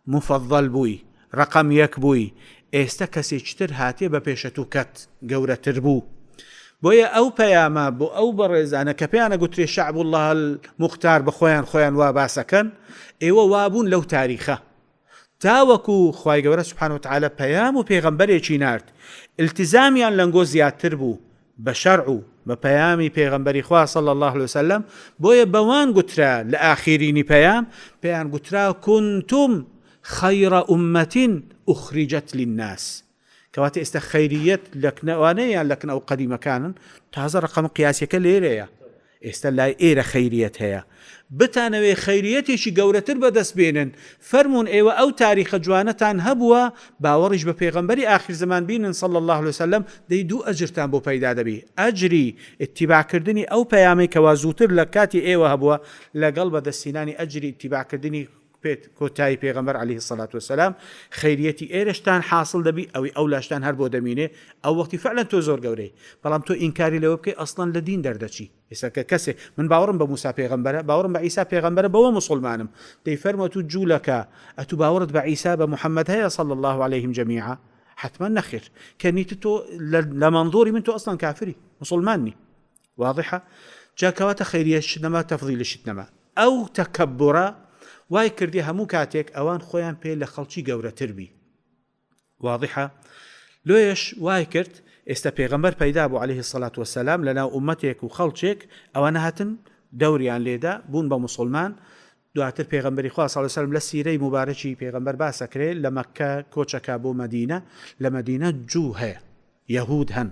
مفضل بووی ڕەقەم یەک بووی ئێستا کەسێکی تر هاتێ بە پێشەتوو کەت گەورەتر بوو بۆیە ئەو پەیامە بۆ ئەو بەڕێزانە کە پێیانە گوترێ شعب الله المختار بە خۆیان خۆیان وا باسەکەن ئێوە وابوون لەو تاریخە تاوەکو خوای گەورە سبحانە وتعالی پەیام و پێغەمبەرێکی نارد التزامیان لەنگۆ زیاتر بوو بە شەرع و بە پەیامی پێغەمبەری خوا صلی اللە علیە وسلم بۆیە بەوان گوترا لە ئاخیرینی پەیام پێیان گوترا کنتم خیر امة اخرجت للناس کەواتە ئێستا خەیریەت لەکنەوانەیە یان لەکن ئەو قەدیمەکانن تازە ڕقەمە قیاسیەکە لێرەیە ئێستا لای ئێرە خەیریەت هەیە بتانەوێ خەیریەتێکی گەورەتر بەدەست بێنن فەرموون ئێوە ئەو تاریخە جوانەتان هەبووە باوەڕیش بە پێغەمبەری ئاخیر زەمان بینن صلی اللە علیە وسلم دەی دوو ئەجرتان بۆ پەیدا دەبی ئەجری ئیتیباع کردنی ئەو پەیامەی کەوا زووتر لە کاتی ئێوە هەبووە لەگەڵ بەدەستهینانی ئەجری ئیتیباع کردنی پێت کۆتایی پێغەمبەر علیە الصلوة والسلام خەیریەتی ئێرەشتان حاصل دەبی ئەوی ئەو لاشتان هەر بۆ دەمینێ ئەو وەختی فعلا تۆ زۆر گەورەی بەڵام تۆ ئینکاری لەوە بکەی ئەسڵەن لە دین دەردەچی ئێستا کە کەسێ من باوەڕم بە موسا پێغەمبەرە باوەڕم بە عیسا پێغەمبەرە بەوە موسڵمانم دەی فەرموو ئەتوو جوولەکە ئەتوو باوەڕت بە عیسا بە محمد هەیە صلی اللە علیهم جمیعا حتما نەخێر کە نیت تۆ لە مەنظوری من تۆ ئەسڵەن کافری موسڵمان نی واضحە جا کەواتە خەیریەشت نەما تەفضیلشت نەما ئەو تەکەبورە وای کردی هەموو کاتێک ئەوان خۆیان پێ لە خەڵکی گەورەتر بی واضحە لۆیەش وای کرد ئێستا پێغەمبەر پەیدا بوو علیه الصلاة والسلام لەناو ئومەتێک و خەڵکێک ئەوانە هاتن دەوریان لێدا بوون بە موسڵمان دواتر پێغەمبەری خوا صلی الله علیه وسلم لە سیرەی موبارەکی پێغەمبەر باسەکرێ لە مەککە کۆچەکا بۆ مەدینە لە مەدینە جوو هەیە یەهود هەن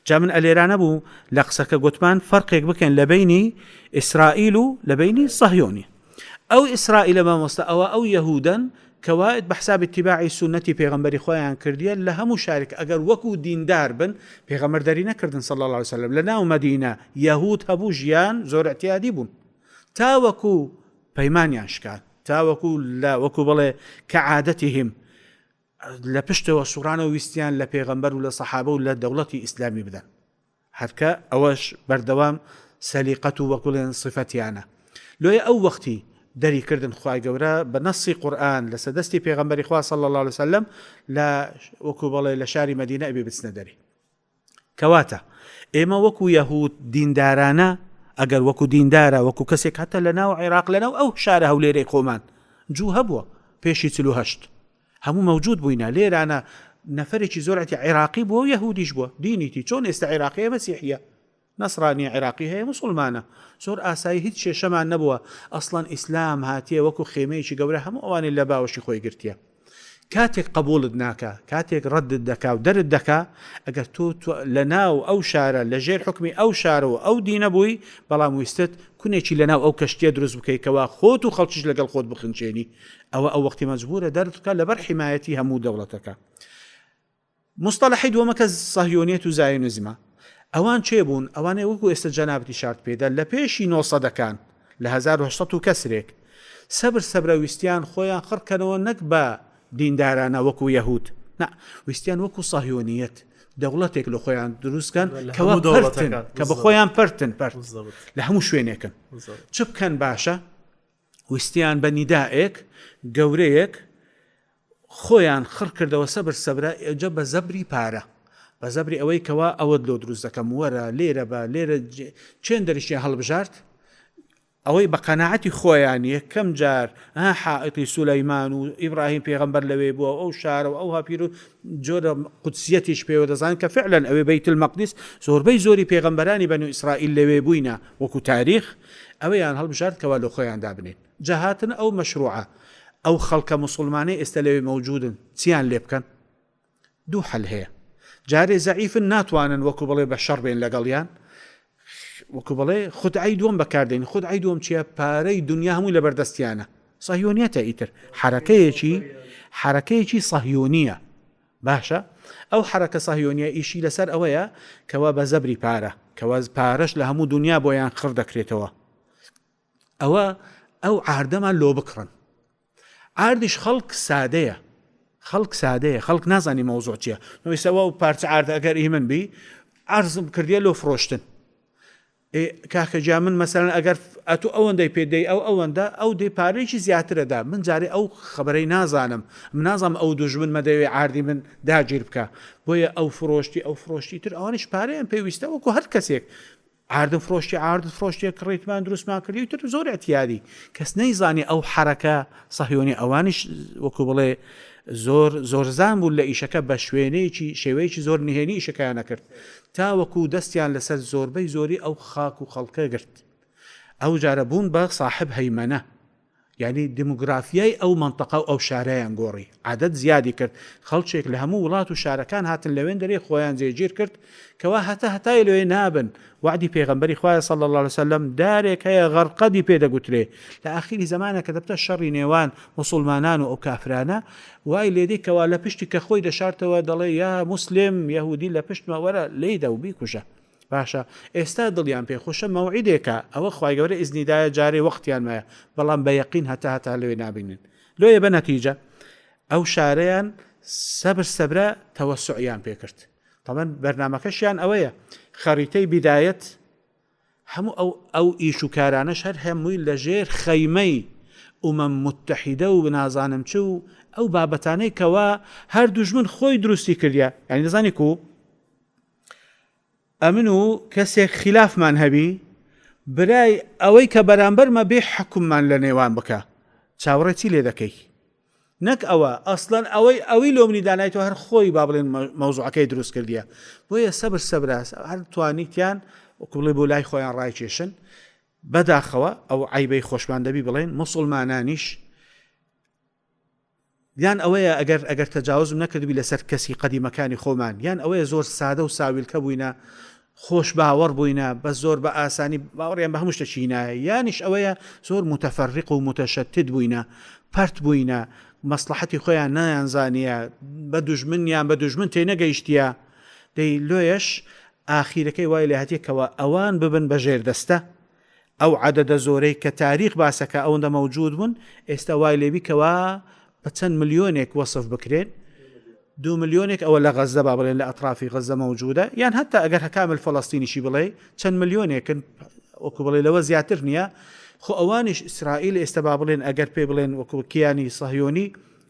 جا من ئەلێرانە بوو لە قسەکە گوتمان فەرقێک بکەین لە بەینی ئیسرائیل و لە بەینی سەهیۆنی ئەو ئیسرائیلە مامۆستا ئەوە ئەو یەهودەن کەوا بە حساب اتباعی سوننەتی پێغەمبەری خۆیان کردیە لە هەموو شارێک ئەگەر وەکو دیندار بن پێغەمبەر دەری نەکردن صلی اللە علیه وسلم لە ناو مەدینە یەهود هەبوو ژیان زۆر اعتیادی بوون تاوەکو پەیمانیان شکان تاوەکو لە وەکو بڵێ کە عادەتهم لە پشتەوە سوڕانەوە ویستیان لە پێغەمبەر و لە سەحابە و لە دەوڵەتی ئیسلامی بدەن هەرکە ئەوەش بەردەوام سەلیقەت و وەکوڵێن سیفەتیانە لۆیە ئەو وەختی دەری کردن خوای گەورە بە نەسی قورئان لەسەر دەستی پێغەمبەری خوا صلی اللە علیه وسلم لە وەکو بەڵێ لە شاری مەدینە ئەبێ بچنە دەری کەواتە ئێمە وەکو یەهود دیندارانە ئەگەر وەکو دیندارە وەکو کەسێک هەتا لە ناو عێراق لە ناو ئەو شارە هەولێرەی خۆمان جوو هەبووە پێشی 48 هەموو مەوجود بووینە لێرانە نەفەرێکی زۆرەتی عێراقی بووە و یەهودیش بووە دینیتی چۆن ئێستا عێراقیە مەسیحیە نەسرانی عێراقی هەیە موسڵمانە زۆر ئاسایی هیچ کێشەمان نەبووە ئەسڵەن ئیسلام هاتیە وەکو خێمەیەکی گەورە هەموو ئەوانەی لە باوەشی خۆی گرتیە کاتێک قبوڵت ناکا کاتێک ڕەدت دەکا و دەرت دەکا ئەگەر تۆ لە ناو ئەو شارە لە ژێر حکمی ئەو شارە و ئەو دینە بووی بەڵام ویستت کونێکی لە ناو ئەو کەشتیە دروست بکەی کەوا خۆت و خەڵکیش لەگەڵ خۆت بخنچێنی ئەوە ئەو وەختی مەجبورە دەرت بکا لەبەر حیمایەتی هەموو دەوڵەتەکە. موستەڵەحی دووەمە کە سەهیۆنیەت و زایۆنیزمە. ئەوان کێ بوون؟ ئەوانەی وەکو ئێستا جەنابت ئیشارت پێدا لە پێشی نۆسەدەکان لە 1800 و کەسرێک سەبر سەبرە ویستیان خۆیان خڕ کەنەوە نەک بە دیندارانە وەکو یەهود نا ویستیان وەکو سەهیۆنیەت دەوڵەتێک لە خۆیان دروست کەن کەوا پەرتن کە بە خۆیان پەرتن پەرت لە هەموو شوێنێکن چ بکەن باشە ویستیان بە نیدائێک گەورەیەک خۆیان خڕ کردەوە سەبر سەبرە ئێجە بە زەبری پارە بە زەبری ئەوەی کەوا ئەوەت لۆ دروست دەکەم وەرە لێرە بە لێرە چێن دەریشیان هەڵبژارد. ئەوەی بە قەناعەتی خۆیان یەکەم جار ها حائیطی سولەیمان و ئیبراهیم پێغەمبەر لەوێ بووە و ئەو شارە و ئەو هاپیر و جۆرە قودسیەتیش پێوە دەزانن کە فعلا ئەوێ بەیت المەقدس زۆربەی زۆری پێغەمبەرانی بەنو ئیسرائیل لەوێ بووینە وەکو تاریخ ئەوەیان هەڵبژارد کەوا لۆ خۆیان دابنێن جا هاتن ئەو مەشروعە ئەو خەڵکە موسوڵمانەی ئێستا لەوێ مەوجودن چیان لێ بکەن؟ دوو حەل هەیە جارێ زەعیفن ناتوانن وەکو بڵێ بە شەڕ بێن لەگەڵیان وەکو بڵێ خودعی دووەم بەکاردێن خودعی دووەم چییە پارەی دنیا هەمووی لەبەردەستیانە سەهیۆنیەتە ئیتر حرەکەیەکی حرەکەیەکی سەهیۆنیە باشە ئەو حرەکە سەهیۆنیە ئیشی لەسەر ئەوەیە کەوا بە زەبری پارە کەوا پارەش لە هەموو دنیا بۆیان خڕ دەکرێتەوە ئەوە ئەو عاردەمان لۆ بکڕن عاردیش خەڵک سادەیە خەڵک سادەیە خەڵک نازانی مەوزوع چیە نویسەوە و پارچە عاردە ئەگەر ئی من بی عرضم کردیە لۆ فرۆشتن ئێ کاکە گیان من مەسەلەن ئەگەر ئەتو ئەوەندەی پێ دەی ئەو ئەوەندە ئەو دێ پارەیەکی زیاترەدا من جارێ ئەو خەبەرەی نازانم من نازانم ئەو دوژمنمە دەیەوێ عاردی من داگیر بکا بۆیە ئەو فرۆشتی ئەو فرۆشتی تر ئەوانیش پارەیان پێویستە وەکو هەر کەسێک عاردم فرۆشتی عاردت فرۆشتیە کڕیتمان دروستمان کردی و تر زۆر اعتیادی کەس نەیزانی ئەو حەرەکە سەهیۆنی ئەوانیش وەکو بڵێ زۆر زۆرزان بوون لە ئیشەکە بە شوێنەیەکی شێوەیەکی زۆر نهێنی ئیشەکەیان ئەکرد تاوەکو دەستیان لەسەر زۆربەی زۆری ئەو خاک و خەڵکە گرت ئەو جارە بوون بە ساحب هەیمەنە یانی دیموگرافیای ئەو مەنتەقە و ئەو شارەیان گۆڕی، عەدەد زیادی کرد، خەڵکێک لە هەموو وڵات و شارەکان هاتن لەوێندەرێ خۆیان جێگیر کرد کەوا هەتا هەتایە لەوێ نابن، وەعدی پێغەمبەری خوایە صلی اللە علیە وسلم دارێک هەیە غەرقەدی پێ دەگوترێ لە ئاخیری زەمانە کە دەبتە شەڕی نێوان موسوڵمانان و ئەو کافرانە وای لێدێ کەوا لە پشتی کە خۆی دەشارتەوە دەڵێ یا موسلم یەهودی لە پشتمە وەرە لێیدە و بیکوژە. باشە ئێستا دڵیان پێ خۆشە مەوعیدێکە ئەوە خوای گەورە ئیزنی دایە جارێ وەختیان مایە بەڵام بە یەقین هەتا هەتا لەوێ نابینن لۆیە بە نەتیجە ئەو شارەیان سەبر سەبرە تەوەسوعیان پێکرد تەمەن بەرنمەکەشیان ئەوەیە خەریتەی بیدایەت هەموو ئەو ئەو ئیش و کارانەش هەر هەمووی لەژێر خەیمەی ئومەم متحیدە و نازانم چ و ئەو بابەتانەی کەوا هەر دوژمن خۆی دروستی کردە یعنی دەزانی کو ئەمن و کەسێک خیلافمان هەبی برای ئەوەی کە بەرامبەرمە بێ حوکممان لە نێوان بکە چاوەڕێ چی لێ دەکەی نەک ئەوە ئەسڵەن ئەوەی ئەوی لۆ منی دانایتەوە هەر خۆی با بڵێن مەوزوعەکەی دروست کردیە بۆیە سەبر سەبرا هەر توانیتیان وەکو بڵێ بۆ لای خۆیان ڕایکێشن بەداخەوە ئەو عیبەی خۆشمان دەبی بڵێن موسڵمانانیش یان ئەوەیە ئەگەر ئەگەر تەجاوزم نەکردبی لەسەر کەسی قەدیمەکانی خۆمان یان ئەوەیە زۆر سادە و ساویلکە بووینە خۆش باوەڕ بووینە بە زۆر بە ئاسانی باوەڕیان بە هەموو شتێکی نایە یانیش ئەوەیە زۆر متەفەرق و متەشەتت بووینە پەرت بووینە مەسڵەحەتی خۆیان نایانزانیە بە دوژمنیان بە دوژمن تێنەگەیشتیە دەی لۆیەش ئاخیرەکەی وای لێهاتیە کەوا ئەوان ببن بە ژێردەستە ئەو عەدەدە زۆرەی کە تاریخ باسەکا ئەوەندە مەوجود بوون ئێستا وای لێبی کەوا بە چەند ملیۆنێک وەسف بکرێن دوو ملیۆنێک ئەوە لە غەزە با بڵێن لە ئەترافی غەزە مەوجودە یان هەتا ئەگەر هەکامل فەڵەستینیشی بڵێ چەند ملیۆنێکن وەکو بڵێ لەوە زیاتر نییە خۆ ئەوانیش ئیسرائیل ئێستا با بڵێن ئەگەر پێ بڵێن وەکو کیانی سەهیۆنی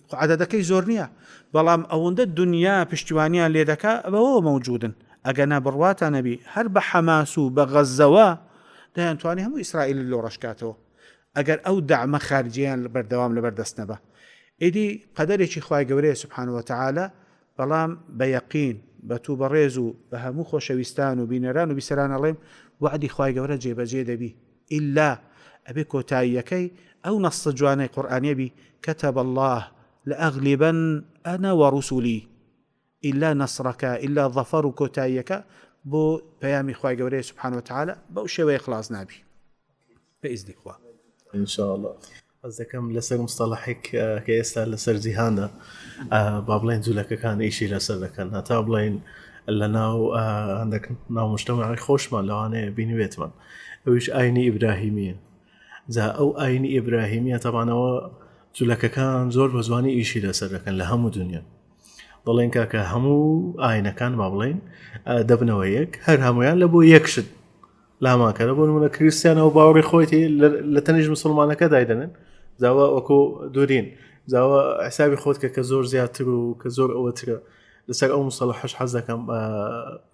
خۆ عەدەدەکەی زۆر نییە بەڵام ئەوەندە دنیا پشتیوانیان لێ دەکا بەوەوە مەوجودن ئەگەنا بڕواتان نەبی هەر بە حەماس و بە غەزەوە دەیانتوانی هەموو ئیسرائیل لۆ ڕەشکاتەوە ئەگەر ئەو دەعمە خارجیان بەردەوام لەبەر دەست نەبا ئیدی قەدەرێکی خوای گەورەیە سبحانە وتعالی بەڵام بە یەقین بە تو بەڕێز و بە هەموو خۆشەویستان و بینەران و بیسەران ئەڵێم وەعدی خوای گەورە جێبەجێ دەبی ئیلا ئەبێ کۆتاییەکەی ئەو نەصە جوانەی قورئانیە بی کتب اللە لأغلبن انا ورسلی ئیلا نەصرەکە ئیلا ظەفەر و کۆتاییەکە بۆ پەیامی خوای گەورەیە سبحانە وتعالی بەو شێوەیە خلاص نابی بە ئیزنی خوا. ان شاء الله حەز دەکەم لەسەر مستەڵەحێک کە ئێستا لەسەر جیهانە با بڵێن جوولەکەکان ئیشی لەسەر دەکەن هەتا بڵێن لە ناو هەندێک ناو مشتەمەعی خۆشمان لەوانەیە بینیبێتمان ئەویش ئاینی ئیبراهیمیە جا ئەو ئاینی ئیبراهیمیە تەبانەوە جوولەکەکان زۆر بە جوانی ئیشی لەسەر دەکەن لە هەموو دنیا دەڵێن کاکە هەموو ئاینەکان با بڵێن دەبنەوە یەک هەر هەمویان لە بۆ یەک شت لامان کەرە بۆ نمونە کریسیانەوە باوەڕی خۆیتی لە تەنیش مسلمانەکە دایدەنن زاوە وەکو دوورین زاوە حسابی خۆت کە کە زۆر زیاتر و کە زۆر ئەوەترە لەسەر ئەو مسەڵەحەش حەز دەکەم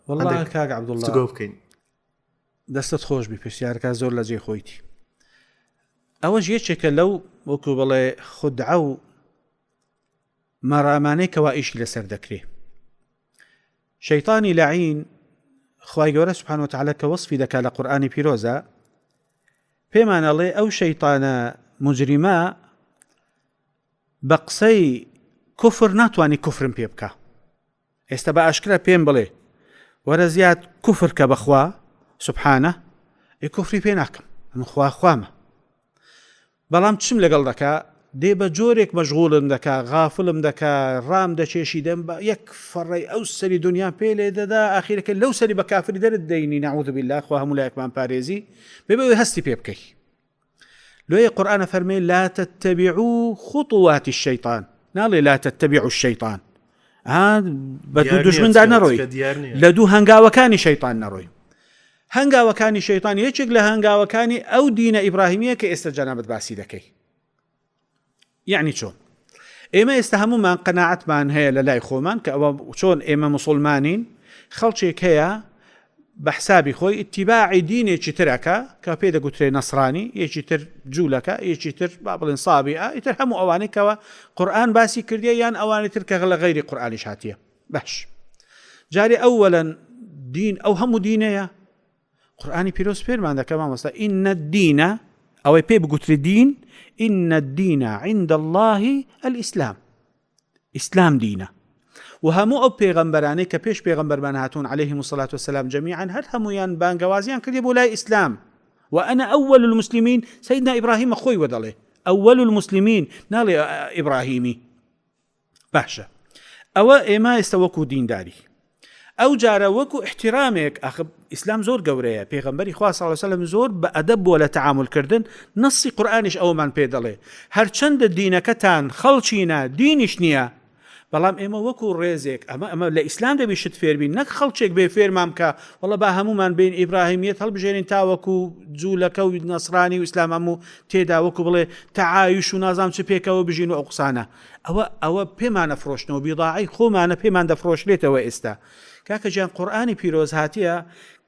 وەڵا کاک عەبدوڵڵا گۆ بکەین دەستت خۆش بی پرسیارەکە زۆر لە جێی خۆیتی. ئەوەش یەکێکە لەو وەکو بڵێ خودعە و مەرامانەی کەوا ئیشی لەسەر دەکرێ. شەیتانی لەعین خوای گەورە سبحانه وتعالی کە وەسفی دەکا لە قورئانی پیرۆزە پێمان ئەڵێ ئەو شەیتانە مجریمە بە قسەی کوفر ناتوانانی کوفرم پێ بکە ئێستا بە ئاشکرا پێم بڵێ وەرە زیاد کوفر کە بەخوا سبحانە ئێ کوفری پێ ناکەم ئەم خوا خوامە بەڵام چم لەگەڵ دەکا دێ بە جۆرێک مەشغوڵم دەکا غافلم دەکا ڕام دەکێشی دەم بە یەک فەڕەی ئەو سەری دنیا پێ لێ دەدا ئاخیرەکە لەو سەری بە کافری دەرت دەینی نعوذ بالله خوا هەموو لایەکمان پارێزی بێ بەوەی هەستی پێ بکەی لۆیە قورئان ئەفەرمێ لا تتبعوا خطوات الشیطان ناڵێ لا تتبعوا الشیطان ها بە دوو دوژمندا نەڕۆی لە دوو هەنگاوەکانی شەیطان نەڕۆی هەنگاوەکانی شەیطان یەکێک لە هەنگاوەکانی ئەو دینە ئیبراهیمیە کە ئێستا جەنابەت باسی دەکەی یەعنی چۆن؟ ئێمە ئێستا هەموومان قەناعەتمان هەیە لە لای خۆمان کە ئەوە چۆن ئێمە موسڵمانین، خەڵکێک هەیە بە حسابی خۆی ئیتیباعی دینێکی تر ئەکا کە پێی دەگوترێ نەسرانی، یەکی تر جوولەکە، یەکی تر با بڵێن سابیئە، ئیتر هەموو ئەوانەی کەوا قورئان باسی کردیە یان ئەوانی تر کە لە غەیری قورئانیش هاتیە. باش جارێ ئەوەلەن دین ئەو هەموو دینەیە قورئانی پیرۆز فێرمان دەکا مامۆستا ان الدین ئەوەی پێ بگوترێ دین ان الدین عند الله الاسلام ئیسلام دینە و هەموو ئەو پێغەمبەرانەی کە پێش پێغەمبەرمان هاتوون علیهم الصلاة والسلام جميعا هەر هەمویان بانگەوازیان کردی بۆ لای ئیسلام وأنا أول المسلمين سيدنا إبراهيم خۆی وەدەڵێ أول المسلمين ناڵێ ئیبراهیمی باشە ئەوە ئێمە ئێستا وەکو دینداری ئەو جارە وەکو احترامێک ئەخ ئیسلام زۆر گەورەیە پێغەمبەری خوا صلی الله علیه و زۆر بە ئەدەب بووە لە تەعامل کردن نەسی قورئانیش ئەوەمان پێ دەڵێ هەرچەندە دینەکەتان خەڵکینە دینیش نییە بەڵام ئێمە وەکو ڕێزێک ئەمە ئەمە لە ئیسلام دەبی شت فێربین نەک خەڵکێک بێ فێرمان بکە وەڵا با هەمومان بین ئیبراهیمیەت هەڵبژێرین تاوەکو جوولەکە و نەسرانی و ئیسلام هەموو تێدا وەکو بڵێ تەعایش و نازام چ پێکەوە بژین و ئەو قسانە ئەوە ئەوە پێمان ئەفرۆشنەوە بیضاعەی خۆمانە پێمان دەفرۆشرێتەوە ئێستا کاکە گیان قورئانی پیرۆز هاتیە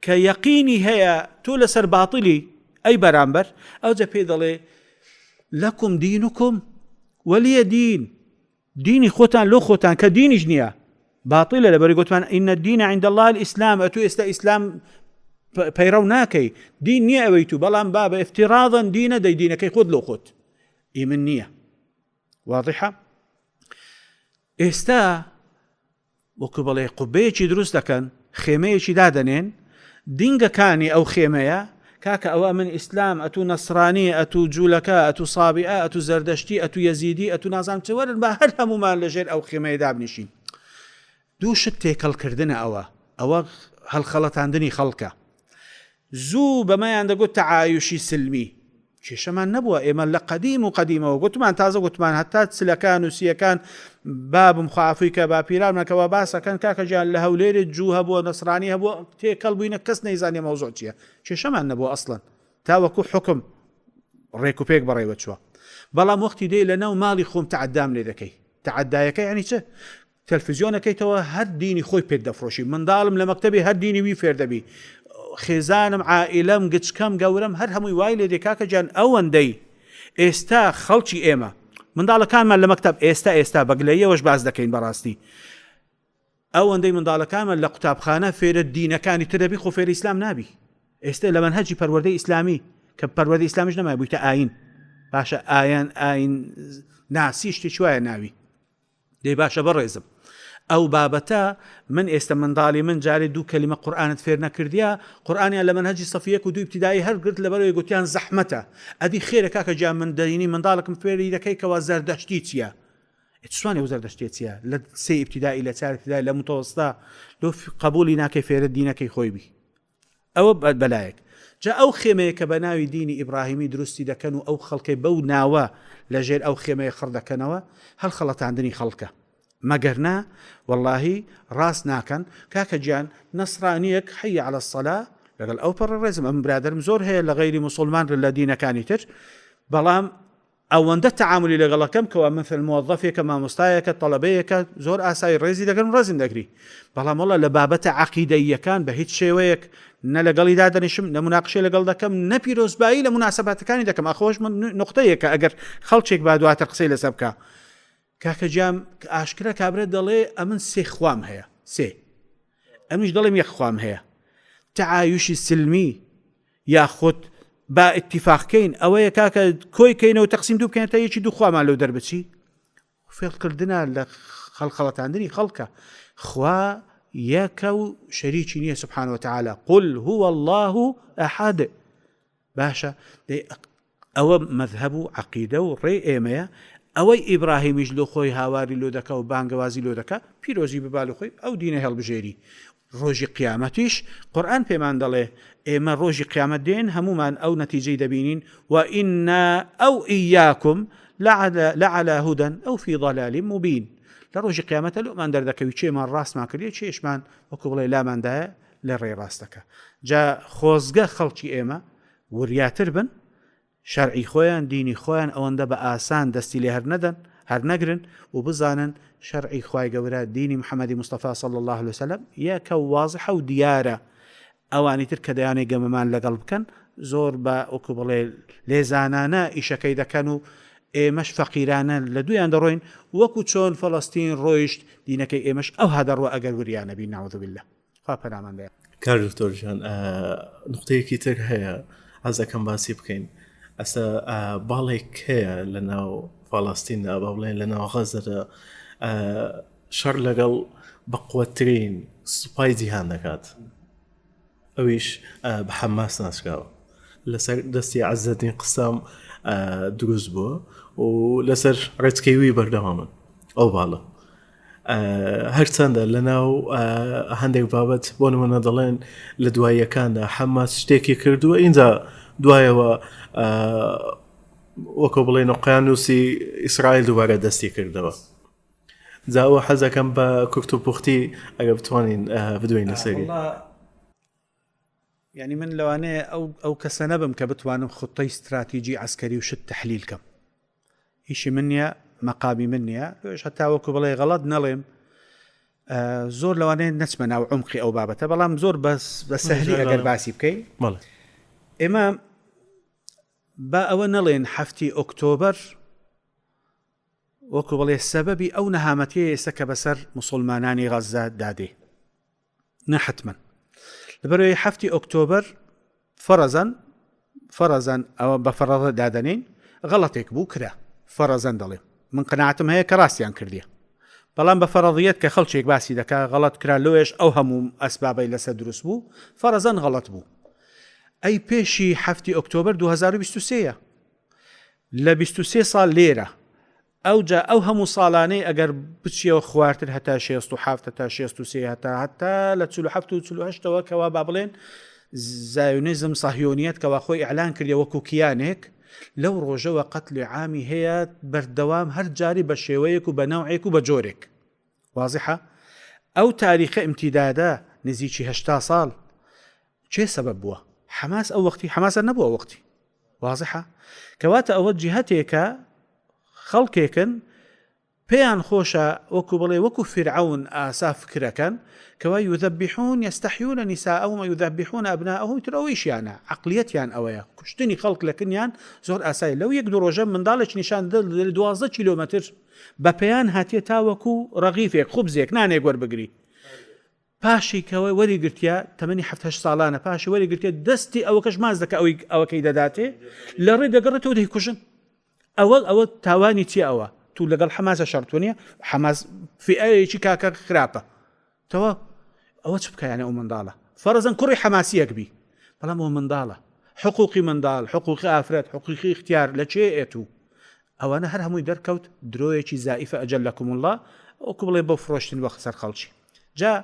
کە یەقینی هەیە تۆ لەسەر باتڵی ئەی بەرامبەر ئەوجە پێی دەڵێ لەکم دینکم وەلیە دین دینی خۆتان لۆ خۆتان کە دینیش نییە باتڵە لەبەری گوتمان إن الدين عند الله الإسلام ئەتو ئێستا ئیسلام پەیڕەو ناکەی دین نییە ئەوەی تو بەڵام بابە افتراضا دینە دەی دینەکەی خۆت لۆ خۆت ئی من نییە واضحە ئێستا وەکو بڵێ قوبەیەکی دروست دەکەن خێمەیەکی دادەنێن دینگەکانی ئەو خێمەیە کاکە ئەوە من ئیسلام ئەتو نەسرانی ئەتو جوولەکە ئەتو سابیئە ئەتو زەردەشتی ئەتو یەزیدی ئەتو نازانم چ وەرن با هەر هەمومان لەژێر ئەو خێمەیە دابنیشین دوو شت تێکەڵ کردنە ئەوە ئەوە هەڵخەڵەتاندنی خەڵکە زوو بەمەیان دەگوت تەعایوشی سلمی کێشەمان نەبووە ئێمە لە قەدیم و قەدیمەوە گوتمان تازە گوتمان هەتا چلەکان و سیەکان بابم خوافوی کە باپیرانمان کەوا باسەکەن کاکە گیان لە هەولێرێ جوو هەبووە نەسرانی هەبووە تێکەڵ بووینە کەس نەیزانیە مەوزوع چییە کێشەمان نەبووە ئەسڵەن تاوەکو حکم ڕێک و پێک بەڕێوە چووە بەڵام وەختی دێ لە ناو ماڵی خۆم تەعەدام لێ دەکەی تەعەدایەکە یعنی چ تەلفزیۆن ئەکەیتەوە هەر دینی خۆی پێت دەفرۆشی منداڵم لە مەکتەبی هەر دینی وی فێر دەبی خێزانم عائیلەم گچکەم گەورەم هەر هەمووی وای لێ دێ کاکە گیان ئەوەندەی ئێستا خەڵکی ئێمە منداڵەکانمان لە مەکتەب ئێستا ئێستا بەگلەیەوەش باس دەکەین بەڕاستی ئەوەندەی منداڵەکانمان لە قوتابخانە فێرە دینەکانی تر دەبی خۆ فێری ئیسلام نابی ئێستا لە مەنهەجی پەروەردەی ئیسلامی کە پەروەردەی ئیسلامیش نەمای بوویتە ئاین باشە ئایان ئاین ناسی شتێکی وایە ناوی دەی باشە بەڕێزم ئەو بابەتە من ئێستا منداڵی من جارێ دوو کەلیمە قورئانت فێر نەکردیە قورئانیان لە مەنهەجی سەفی یەک و دوو ئیبتیدایی هەر گرت لەبەرەوەی گوتیان زەحمەتە ئەدی خێرە کاکە گیان من دەینی منداڵەکم فێری دەکەی کەوا زەردەشتی چییە چوانێ و زەردەشتێ چییە لە سێ ئیبتیدایی لە چار ئیبتیدایی لە متەوەستا لۆ قبولی ناکەی فێرە دینەکەی خۆی بی ئەوە بەلایەک. جا ئەو خێمەیە کە بە ناوی دینی ئیبڕاهیمی دروستی دەکەن و ئەو خەڵکەی بەو ناوە لە ژێر ئەو خێمەیە خڕ دەکەنەوە، هەڵخەڵەتاندنی خەڵکە. مەگەر نا وەڵاهی ڕاست ناکەن. کاکە گیان نەسڕانییەک حی علی الصلاە لەگەڵ ئەو پەڕی ڕێزم ئەمن برادەرم زۆر هەیە لە غەیری موسوڵمان لە دینەکانی تر بەڵام. ئەوەندە تەعامولی لەگەڵ ئەکەم کەوا مەسەلەن موەزەفێکە مامۆستایەکە تەڵەبەیەکە زۆر ئاسایی ڕێزی دەگرم ڕێزم دەگری بەڵام وەڵا لە بابەتە عەقیدەییەکان بە هیچ شێوەیەک نە لەگەڵی دادەنیشم نە مناقشەی لەگەڵ دەکەم نە پیرۆزبایی لە موناسەباتەکانی دەکەم ئەخۆش من نوقتەیەکە ئەگەر خەڵکێک با دواتر قسەی لەسەر بکا کاکە گیان ئاشکرا کابرا دەڵێ ئەمن سێ خوام هەیە سێ ئەمیش دەڵێم یەک خوام هەیە تەعایوشی سلمی یاخود با ئیتیفاق کەین ئەوەیە کاکە کۆی کەینەوە تەقسیم دوو بکەین تا یەکی دوو خوامان لەو دەربچی فێڵکردنە لە خەڵخەڵەتاندنی خەڵکە خوا یەکە و شەریکی نییە سبحانه وتعالى قل هو الله أحد باشە دەی ئەوە مەزهەب و عەقیدە و ڕێی ئێمەیە، ئەوەی ئیبراهیمیش لۆ خۆی هاواری لۆ دەکا و بانگەوازی لۆ دەکا، پیرۆزی ببا لۆ خۆی ئەو دینە هەڵبژێری. ڕۆژی قیامەتیش قورئان پێمان دەڵێ ئێمە ڕۆژی قیامەت دێن هەموومان ئەو نەتیجەی دەبینین وإنا أو إياكم لعلى هدى أو في ضلال مبين لە ڕۆژی قیامەتە لۆمان دەردەکەوی کێمان ڕاستمان کردیە کێشمان وەکو بڵێ لاماندایە لە ڕێی ڕاستەکە جا خۆزگە خەڵکی ئێمە وریاتر بن شەرعی خۆیان دینی خۆیان ئەوەندە بە ئاسان دەستی لێ هەر نەدەن هەر نەگرن و بزانن شەرعی خوای گەورە دینی محمدی مصطفی صلی اللە علیە وسلم یەکە و وازحە و دیارە ئەوانی تر کە دەیانێ گەمەمان لەگەڵ بکەن زۆر بە وەکو بڵێ لێزانانە ئیشەکەی دەکەن و ئێمەش فەقیرانە لە دویان دەڕۆین وەکو چۆن فەڵەستین ڕۆیشت دینەکەی ئێمەش ئەوها دەڕوە ئەگەر وریا نەبین نعوذ باللە خوا پەنامان بێ. کاک دکتۆر گیان نوقتەیەکی تر هەیە حەز دەکەم باسی بکەین ئەستا باڵێک هەیە لە ناو فەڵەستیندا با بڵێن لە ناو غەزەدا شەڕ لەگەڵ بەقوەترین سوپای جیهان دەکات ئەویش بە حەماس ناسراوە لەسەر دەستی عەزەدین قسام دروست بووە و لەسەر ڕێچکەی وی بەردەوامن ئەو باڵە هەرچەندە لەناو هەندێک بابەت بۆ نمونە دەڵێن لە دواییەکاندا حەماس شتێکی کردووە ئینجا دوایەوە وەکۆ بڵێن قیانوسی ئیسرائیل دووبارە دەستی کردەوە جاوە حەزەکەم بە کورت و پوختی ئەگە بتوانین بدوین لەسەری. یعنی من لەوانەیە ئەو ئەو کەسە نەبم کە بتوانم خطەی استراتیجی عسکەری و شت تحلیل کەم ئیشی من نییە مەقامی من نییە لۆش هەتا وەکو بڵێ غەڵەت نەڵێم زۆر لەوانەیە نەچمە ناو عمقی ئەو بابەتە بەڵام زۆر بەس بە سەهلی ئەگەر باسی بکەین ئێمە با ئەوە نەڵێن هەفتی ئۆکتۆبەر وەکو بڵێ سەبەبی ئەو نەهامەتیە ئێستا کە بەسەر مسلمانانی غەززە دادێ نە حتمما لەبەرەوەی هەفتی ئۆکتۆبەر فەرەزەن فەرەزەن ئەوە بە فەرەزە دادەنێین غەڵەتێک بوو کرا فەرەزەن دەڵێم من قەناعەتم هەیە کە ڕاستیان کردیە بەڵام بە فەرەزیەت کە خەڵکێک باسی دەکا غەڵەت کرا لۆیش ئەو هەموو ئەسبابەی لەسەر دروست بوو فەرەزەن غەڵەت بوو ئەی پێشی هەفتی ئۆکتۆبەر 2023 لە 23 ساڵ لێرە ئەوجا ئەو هەموو ساڵانەی ئەگەر بچیەوە خوارتر هەتا 67 هەتا 63 هەتا هەتا لە 47 و 48ەوە کەوا با بڵێن زایۆنیزم سەهیۆنیەت کەوا خۆی ئیعلان کردیە وەکو کیانێک لەو ڕۆژەوە قەتلی عامی هەیە بەردەوام هەر جاری بە شێوەیەک و بە نەوعێک و بە جۆرێک وازحە ئەو تاریخە ئیمتیدادە نزیکی هەشتا ساڵ کێ سەبەب بووە حەماس ئەو وەختی حەماسە نەبووە وەختی وازحە کەواتە ئەوە جیهەتێکە خەڵکێکن پێیان خۆشە وەکو بڵێ وەکو فیرعەون ئاسا فکرەکەن کەوا یذبحون یستحیون نساءهم و یذبحون ابناءهم تر ئەوە ئیشیانە عەقلیەتیان ئەوەیە کوشتنی خەڵک لە کنیان زۆر ئاسایە لەو یەک دوو ڕۆژە منداڵێک نیشان دە 12 کیلۆمەتر بە پێیان هاتیە تاوەکو ڕەغیفێک خوبزێک نانێک وەربگری پاشی کەوە وەری گرتیە تەمەنی حەفت هەشت ساڵانە پاشی وەری گرتیە دەستی ئەوەکەش ماز دەکە ئەوەی ئەوەکەی دەداتێ لە ڕێ دەگەڕێتەوە دەیکوژن ئەوە ئەوە تاوانی چیە ئەوە تو لەگەڵ حەماسە شەڕتوە نیە حەماس فئەیەکی کاکە خراپە تەوا ئەوە چ بکەیانە ئەو منداڵە فەرزەن کوڕی حەماسیەک بی بەڵام ئەو منداڵە حقوقی منداڵ حقوقی ئافرەت حقوقی اختیار لە چێ ئێتو ئەوانە هەر هەمووی دەرکەوت درۆیەکی زائیفە اجلکم اللە وەکو بڵێ بۆ فرۆشتن بۆ سەر خەڵکی جا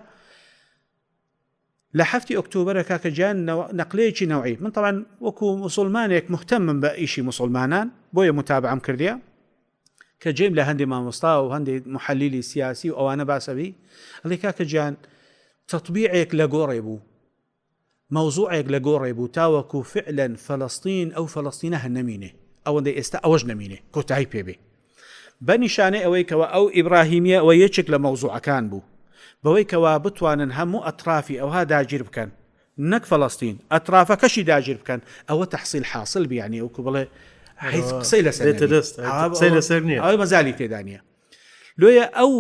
لە هەفتی ئۆکتۆبەرە کاکە گیان نەقلەیەکی نەوعی من طبعا وەکو مسلمانێک مهتەمم بە ئیشی مسلمانان بۆیە متابعەم کردیە کە جێم لە هەندێک مامۆستا و هەندێک محلیلی سیاسی و ئەوانە باسەوی ئەڵێ کاکە گیان تطبیعێک لە گۆڕێ بوو مەوزوعێک لە گۆڕێ بوو تاوەکو فعلەن فەلەستین ئەو فەلەستینە هەر نەمینێ. ئەوەندەی ئێستا ئەوەش نەمینێ کۆتایی پێ بێ. بە نیشانەی ئەوەی کەوا ئەو ئیبراهیمیە ئەوە یەکێک لە مەوزوعەکان بوو بەوەی کەوا بتوانن هەموو ئەترافی ئەوها داگیر بکەن نەک فەلەستین ئەترافەکەشی داگیر بکەن ئەوە تەحسیل حاسل بی یانی وەکو بڵێ هیچ قسەی لەسەر دێتە دەست قسەی لەسەر نییە ئەوەی مەزالی تێدا نییە لۆیە ئەو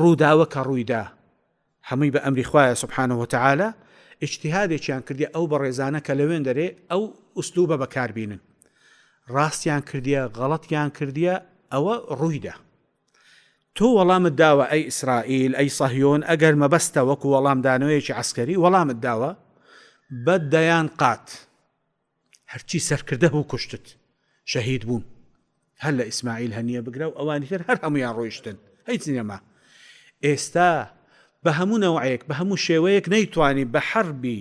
ڕووداوە کە ڕوویدا هەمووی بە ئەمری خوایە سبحانە وتعالی ئیجتیهادێکیان کردیە ئەو بەڕێزانە کە لەوێندەرێ ئەو ئوسلوبە بەکار بینن ڕاستیان کردیە غەڵەتیان کردیە ئەوە ڕوویدا تۆ وەڵامت داوە ئەی ئیسرائیل ئەی سەهیۆن ئەگەر مەبەستە وەکو وەڵامدانەوەیەکی عەسکەری وەڵامت داوە بە دەیان قات هەرچی سەرکردە بوو کوشتت شەهید بوون هەر لە ئیسماعیل هەنیە بگرە و ئەوانی تر هەر هەمویان ڕۆیشتن هیچ نەما ئێستا بە هەموو نەوعێک بە هەموو شێوەیەک نەیتوانی بە حەربی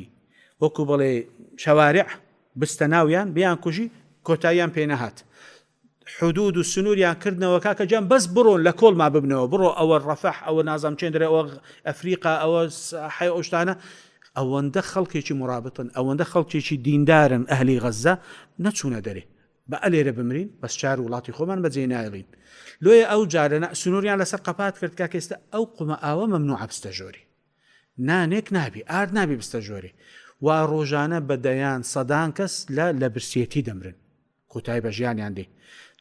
وەکو بڵێ شەوارع بستە ناویان بیان کوژی کۆتاییان پێ نەهات حدود و سنوریان کردنەوە کاکە گیان بەس بڕۆن لە کۆڵما ببنەوە بڕۆ ئەوە ڕەفەح ئەوە نازانم چێندرێ ئەوە ئەفریقا ئەوە حەی ئەو شتانە ئەوەندە خەڵکێکی مڕابطن ئەوەندە خەڵکێکی دیندارن ئەهلی غەزە نەچوونە دەرێ بە ئەلێرە بمرین بەس شار وڵاتی خۆمان بەجێ نایڵین لۆیە ئەو جارە سنووریان لەسەر قەپات کرد کاکە ئێستا ئەو قومە ئاوە مەمنوعە بستە ژۆری نانێک نابی ئارد نابی بستە ژۆری وا ڕۆژانە بە دەیان سەدان کەس لە لە برسێتی دەمرن کۆتایی بە ژیانیان دێ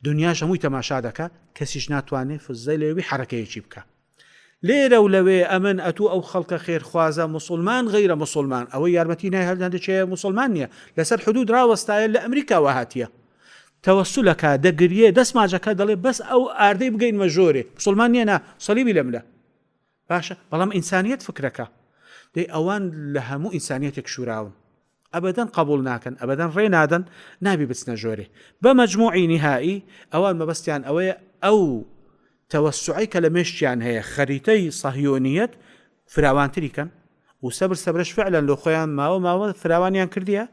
دنیاش هەمووی تەماشا دەکا کەسیش ناتوانێ فزەی لەوێ حەرەکەیەکی بکا لێرە و لەوێ ئەمن ئەتوو ئەو خەڵکە خێرخوازە موسڵمان غەیرە موسڵمان ئەوەی یارمەتی نای هەر هەندێک هەیە موسڵمان نییە لەسەر حدود ڕاوەستایە لە ئەمریکاوە هاتیە تەوەسولەکە دەگریێ دەسماجەکە دەڵێ بەس ئەو ئاردەی بگەینمە ژۆرێ موسڵمان نییە نا سەلیبی لە ملە باشە بەڵام ئینسانیەت فکرەکە دەی ئەوان لە هەموو ئینسانیەتێک شوراون ئەبەدەن قەبوڵ ناکەن ئەبەدەن ڕێ نادەن نابی بچنە ژۆرێ بە مەجموعی نیهائی ئەوان مەبەستیان ئەوەیە ئەو تەوەسوعەی کە لە مێشکیان هەیە خەریتەی سەهیۆنیەت فراوانتری کەن و سەبر سەبرەش فعلەن لۆ خۆیان ماوە ماوە فراوانیان کردیە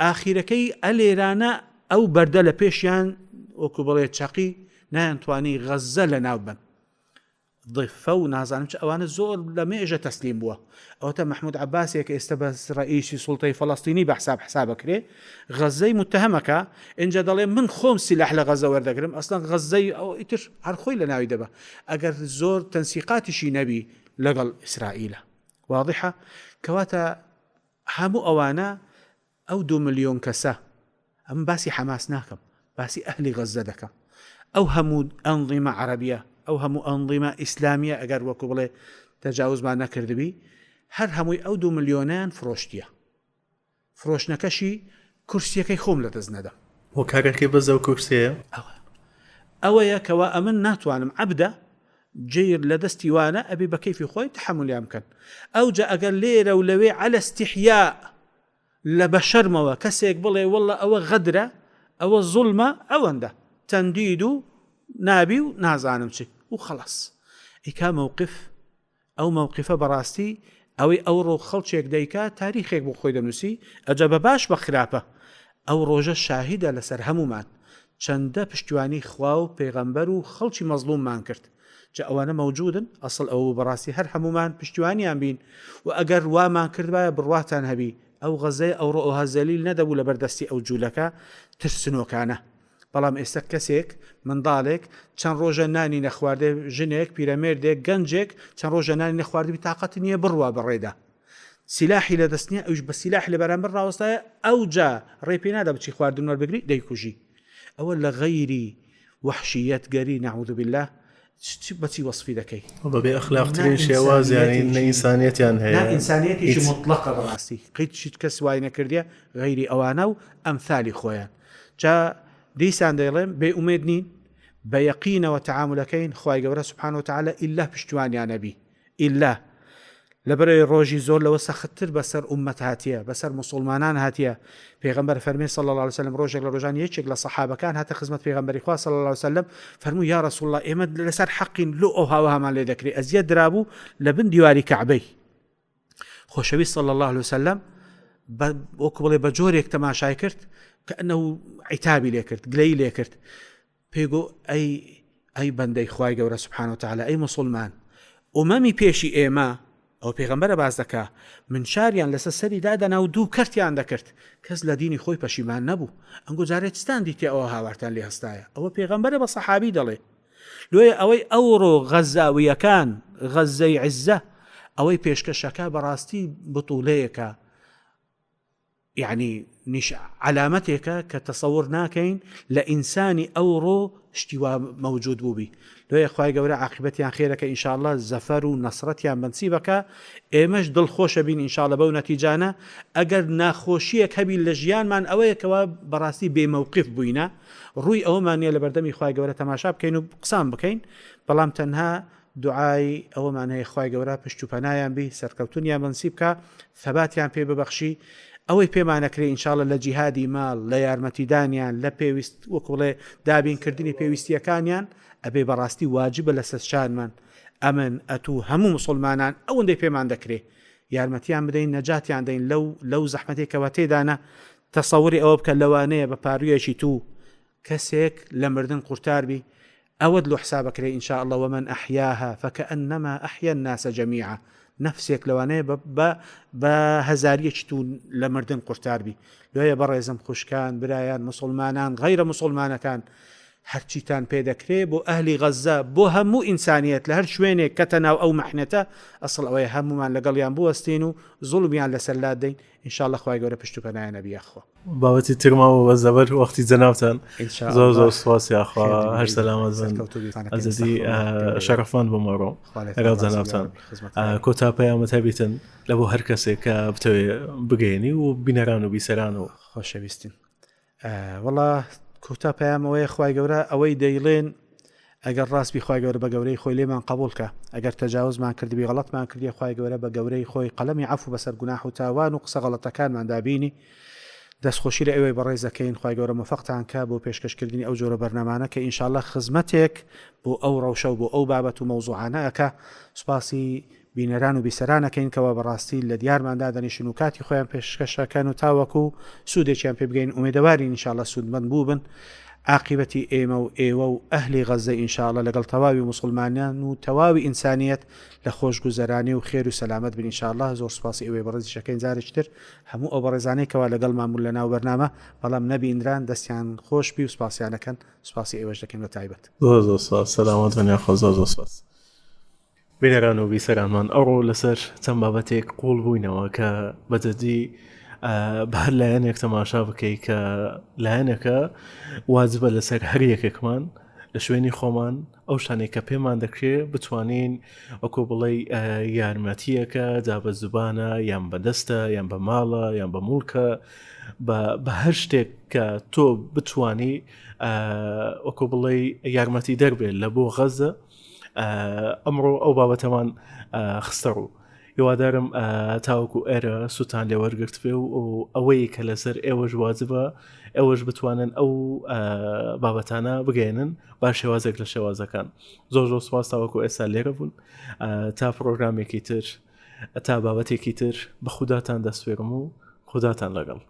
ئاخیرەکەی ئەلێرانە ئەو بەردە لە پێشیان وەکو بڵێ چەقی نایانتوانی غەززە لەناو بەن ضفە و نازانم چ ئەوانە زۆر لە مێژە تەسلیم بووە ئەوەتە مەحمود عەباسێک ئێستا بە ڕئیسی سوڵتەی فەڵەستینی بە حساب حسابەکرێ غەزەی متهمەکە ئینجا دەڵێ من خۆم سیلاح لە غەزە وەردەگرم ئەسڵەن غەزەی ئەو ئیتر هەر خۆی لە ناوی دەبە ئەگەر زۆر تەنسیقاتیشی نەبی لەگەڵ ئیسرائیلە واضحە کەواتە هەموو ئەوانە ئەو دو ملیۆن کەسە، ئەمن باسی حەماس ناکەم، باسی ئەهلی غەززە دەکەم، ئەو هەموو ئەنظیمە عەرەبیە، ئەو هەموو ئەنظیمە ئیسلامیە ئەگەر وەکو بڵێ تەجاوزمان نەکردبی، هەر هەمووی ئەو دو ملیۆنەیان فرۆشتیە. فرۆشتنەکەشی کورسیەکەی خۆم لەدەست نەدەم. هۆکارەکەی بەس ئەو کورسیەیە؟ ئەوە ئەوەیە کەوا ئەمن ناتوانم عەبدە جەیر لە دەستی وانە ئەبێ بە کەیفی خۆی تەحەمولیان بکەن ئەوجا ئەگەر لێرە و لەوێ عەلە استحیاء لە بەشەرمەوە کەسێک بڵێ واللە ئەوە غەدرە ئەوە زوڵمە ئەوەندە تەندید و نابی و نازانم چی و خەڵاس ئیکا مەوقف ئەو مەوقفە بەڕاستی ئەوەی ئەوڕۆ خەڵکێک دەیکا تاریخێک بۆ خۆی دەنووسی ئەجا بە باش بە خراپە ئەو ڕۆژە شاهیدە لەسەر هەموومان چەندە پشتیوانی خوا و پێغەمبەر و خەڵکی مەزڵوممان کرد جا ئەوانە مەوجودن ئەسڵ ئەوە بوو بەڕاستی هەر هەموومان پشتیوانیان بین و ئەگەر وامان کردبایە بڕواتان هەبی ئەو غەزەیە ئەوڕۆ ئەوها زەلیل نەدەبوو لەبەر دەستی ئەو جوولەکە ترسنۆکانە بەڵام ئێستا کەسێک منداڵێک چەند ڕۆژە نانی نەخواردێ ژنێک پیرەمێردێک گەنجێک چەند ڕۆژە نانی نەخواردبی تاقەتی نییە بڕوا بەڕێدا سیلاحی لە دەست نییە ئەوش بە سیلاح لە بەرامبەر ڕاوەستایە ئەوجا ڕێ پێ نادا بچی خواردن وەربگری دەیکوژی ئەوە لە غەیری وەحشیەت گەری نعوذ باللە بەچی وەسفی دەکەی بەبێ ئەخلاقترین شێواز یانی نە ئینسانیەتیان هەیە نا ئینسانیەتێکی موتڵەقە بەڕاستی قیت هیچ کەس وای نەکردیە غەیری ئەوانە و ئەمثالی خۆیان جا دیسان دەیڵێم بێ ئومێد نین بە یەقینەوە تەعامولەکەین خوای گەورە سبحانە وتعالی ئیلا پشتیوانیان نەبی ئیلا لەبەرئەوەی ڕۆژی زۆر لەوە سەختتر بەسەر ئوممەت هاتیە، بەسەر موسوڵمانان هاتیە، پێغەمبەر فەرمی صلی اللە علیە وسلم ڕۆژێک لە ڕۆژان یەکێک لە سەحابەکان هاتە خزمەت پێغەمبەری خوا صلی اللە علیە وسلم فەرمووی یا رسول اللە ئێمە لەسەر حەقین لۆ ئەو هاوەهامان لێ دەکرێ ئەزیەت درابوو لە بن دیواری کەعبەی خۆشەویست صلی اللە علیه وسلم وەکو بڵێ بە جۆرێک تەماشای کرد کە ئەنە عیتابی لێ کرد گلەی لێ کرد پێی گۆ، ئەی ئەی بەندەی خوای گەورە سبحانە وتعالی ئەی موسوڵمان ئومەمی پێشی ئێمە. ئەوە پێغەمبەرە باس دەکا منشاریان لەسەر سەری دادەنا و دوو کەرتیان دەکرد کەس لە دینی خۆی پەشیمان نەبوو ئەنگۆ جارێ چتان دیتێ ئەوە هاوارتان لێ هەستایە ئەوە پێغەمبەرە بە سەحابی دەڵێ لۆیە ئەوەی ئەوڕۆ غەزاویەکان غەزەی عزە ئەوەی پێشکەشەکە بەڕاستی بتوڵەیەکە یەعنی نیش عەلامەتێکە کە تەسەور ناکەین لە ئینسانی ئەوڕۆ شتی وا مەوجود بووبی لۆیە خوای گەورە عاقیبەتیان خێرەکە ان شاء اللە زەفەر و نەسرەتیان بەنسیبەکا ئێمەش دڵخۆشە بین ان شاء اللە بەو نەتیجانە ئەگەر ناخۆشیەک هەبی لە ژیانمان ئەوەیە کەوا بەڕاستی بێ مەوقف بووینە ڕووی ئەوەمان نیە لە بەردەمی خوای گەورە تەماشا بکەین و قسان بکەین بەڵام تەنها دوعای ئەوەمان هەیە خوای گەورە پشت و پەنایان بی سەرکەوتنیان بەنسیب کا ثەباتیان پێ ببەخشی ئەوەی پێمان ئەکرێ ان شاء اللە لە جیهادی ماڵ لە یارمەتیدانیان لە پێویست وەکو بڵێ دابین کردنی پێویستیەکانیان ئەبێ بەڕاستی واجبە لەسەر شانمان ئەمن ئەتوو هەموو موسڵمانان ئەوەندەی پێمان دەکرێ یارمەتیان بدەین نەجاتیان دەین لەو لەو زەحمەتێک کەوا تێدانە تەسەوری ئەوە بکە لەوانەیە بە پارویەکی تو کەسێک لە مردن قورتار بی ئەوەت لۆ حساب ئەکرێ ان شاء اللە ومن احیاها فکانما احیا الناس جمیعا نەفسێک لەوانەیە بە بە بە هەزاریەکی تو لە مردن قورتار بی لۆیە بەڕێزم خوشکان برایان موسڵمانان غەیرە موسڵمانەکان هەرچیتان پێ دەکرێ بۆ ئەهلی غەزە بۆ هەموو ئینسانیەت لە هەر شوێنێک کەتە ناو ئەو مەحنەتە ئەسڵ ئەوەیە هەموومان لەگەڵیان بوەستین و زوڵمیان لەسەر لادەین ان شاء اللە خوای گەورە پشت و پەنایان ئەبی یاخوا. بابەتی تر ماوە بەس لەبەر وەختی جەنابتان زۆر زۆر سوپاس یاخوا هەر سەلامەت بن ئەزەدی شەرەفمەند بووم ئەڕۆ لەگەڵ جەنابتان کۆتا پەیامت هەبیتن لە بۆ هەر کەسێک کە بتەوێ بگەێنی و بینەران و بیسەران و خۆشەویستین وەڵا کۆتا پەیام ئەوەیە خوای گەورە ئەوەی دەیڵێن ئەگەر ڕاست بی خوای گەورە بە گەورەی خۆی لێمان قبوڵ کە ئەگەر تەجاوزمان کردبی غەڵەتمان کردیە خوای گەورە بە گەورەی خۆی قەلەمی عەفو بەسەر گوناح و تاوان و قسە غەڵەتەکانمان دابینی دەستخۆشی لە ئێوەی بەڕێز دەکەین خوای گەورە مۆفەقتان کا بۆ پێشکەشکردنی ئەو جۆرە بەرنامانە کە ئینشاءاللە خزمەتێک بۆ ئەو ڕەوشە و بۆ ئەو بابەت و مەوزوعانە ئەکا سوپاسی بینەران و بیسەران ئەکەین کەوا بەڕاستی لە دیارمان دادەنیشن و کاتی خۆیان پێشکەش ئەکەن و تاوەکو سوودێکیان پێ بگەین ئومێدەوارین ان شاء اللە سوودمەند بووبن عاقیبەتی ئێمە و ئێوە و ئەهلی غەززە ان شاء اللە لەگەڵ تەواوی موسڵمانان و تەواوی ئینسانیەت لە خۆشگوزەرانی و خێر و سەلامەت بن ان شاء اللە زۆر سوپاسی ئێوەی بەڕێزیش ئەکەین جارێکی تر هەموو ئەو بەڕێزانەی کەوا لەگەڵمان بوون لەناو بەرنامە بەڵام نەبینران دەستیان خۆش بی و سوپاسیان ئەکەن سوپاسی ئێوەش دەکەین بە تایبەت. زۆر زۆر سوپاس سەلامەت بن یاخوا زۆر زۆر سوپاس. بینەران و بیسەرانمان ئەوڕۆ لەسەر چەند بابەتێک قوڵ بووینەوە کە بەجددی بە هەر لایەنێک تەماشا بکەی کە لایەنەکە واجبە لەسەر هەر یەکێکمان لە شوێنی خۆمان ئەو شتانێک کە پێمان دەکرێ بتوانین وەکو بڵێ یارمەتیەکە جا بە زبانە یان بە دەستە یان بە ماڵە یان بە موڵکە بە هەر شتێک کە تۆ بتانی وەکو بڵێ یارمەتی دەربێت لە بۆ غەزە ئەمڕۆ ئەو بابەتەمان خستە ڕوو هیوادارم تاوەکو ئێرە سووتان لێوەرگرت بێ و ئەوەی کە لەسەر ئێوەش واجبە ئێوەش بتوانن ئەو بابەتانە بگەێنن با شێوازێک لە شێوازەکان زۆر زۆر سواز تاوەکو ئێستا لێرە بوون تا پرۆگرامێکی تر تا بابەتێکی تر بە خوداتان دەسوێرم و خوداتان لەگەڵ.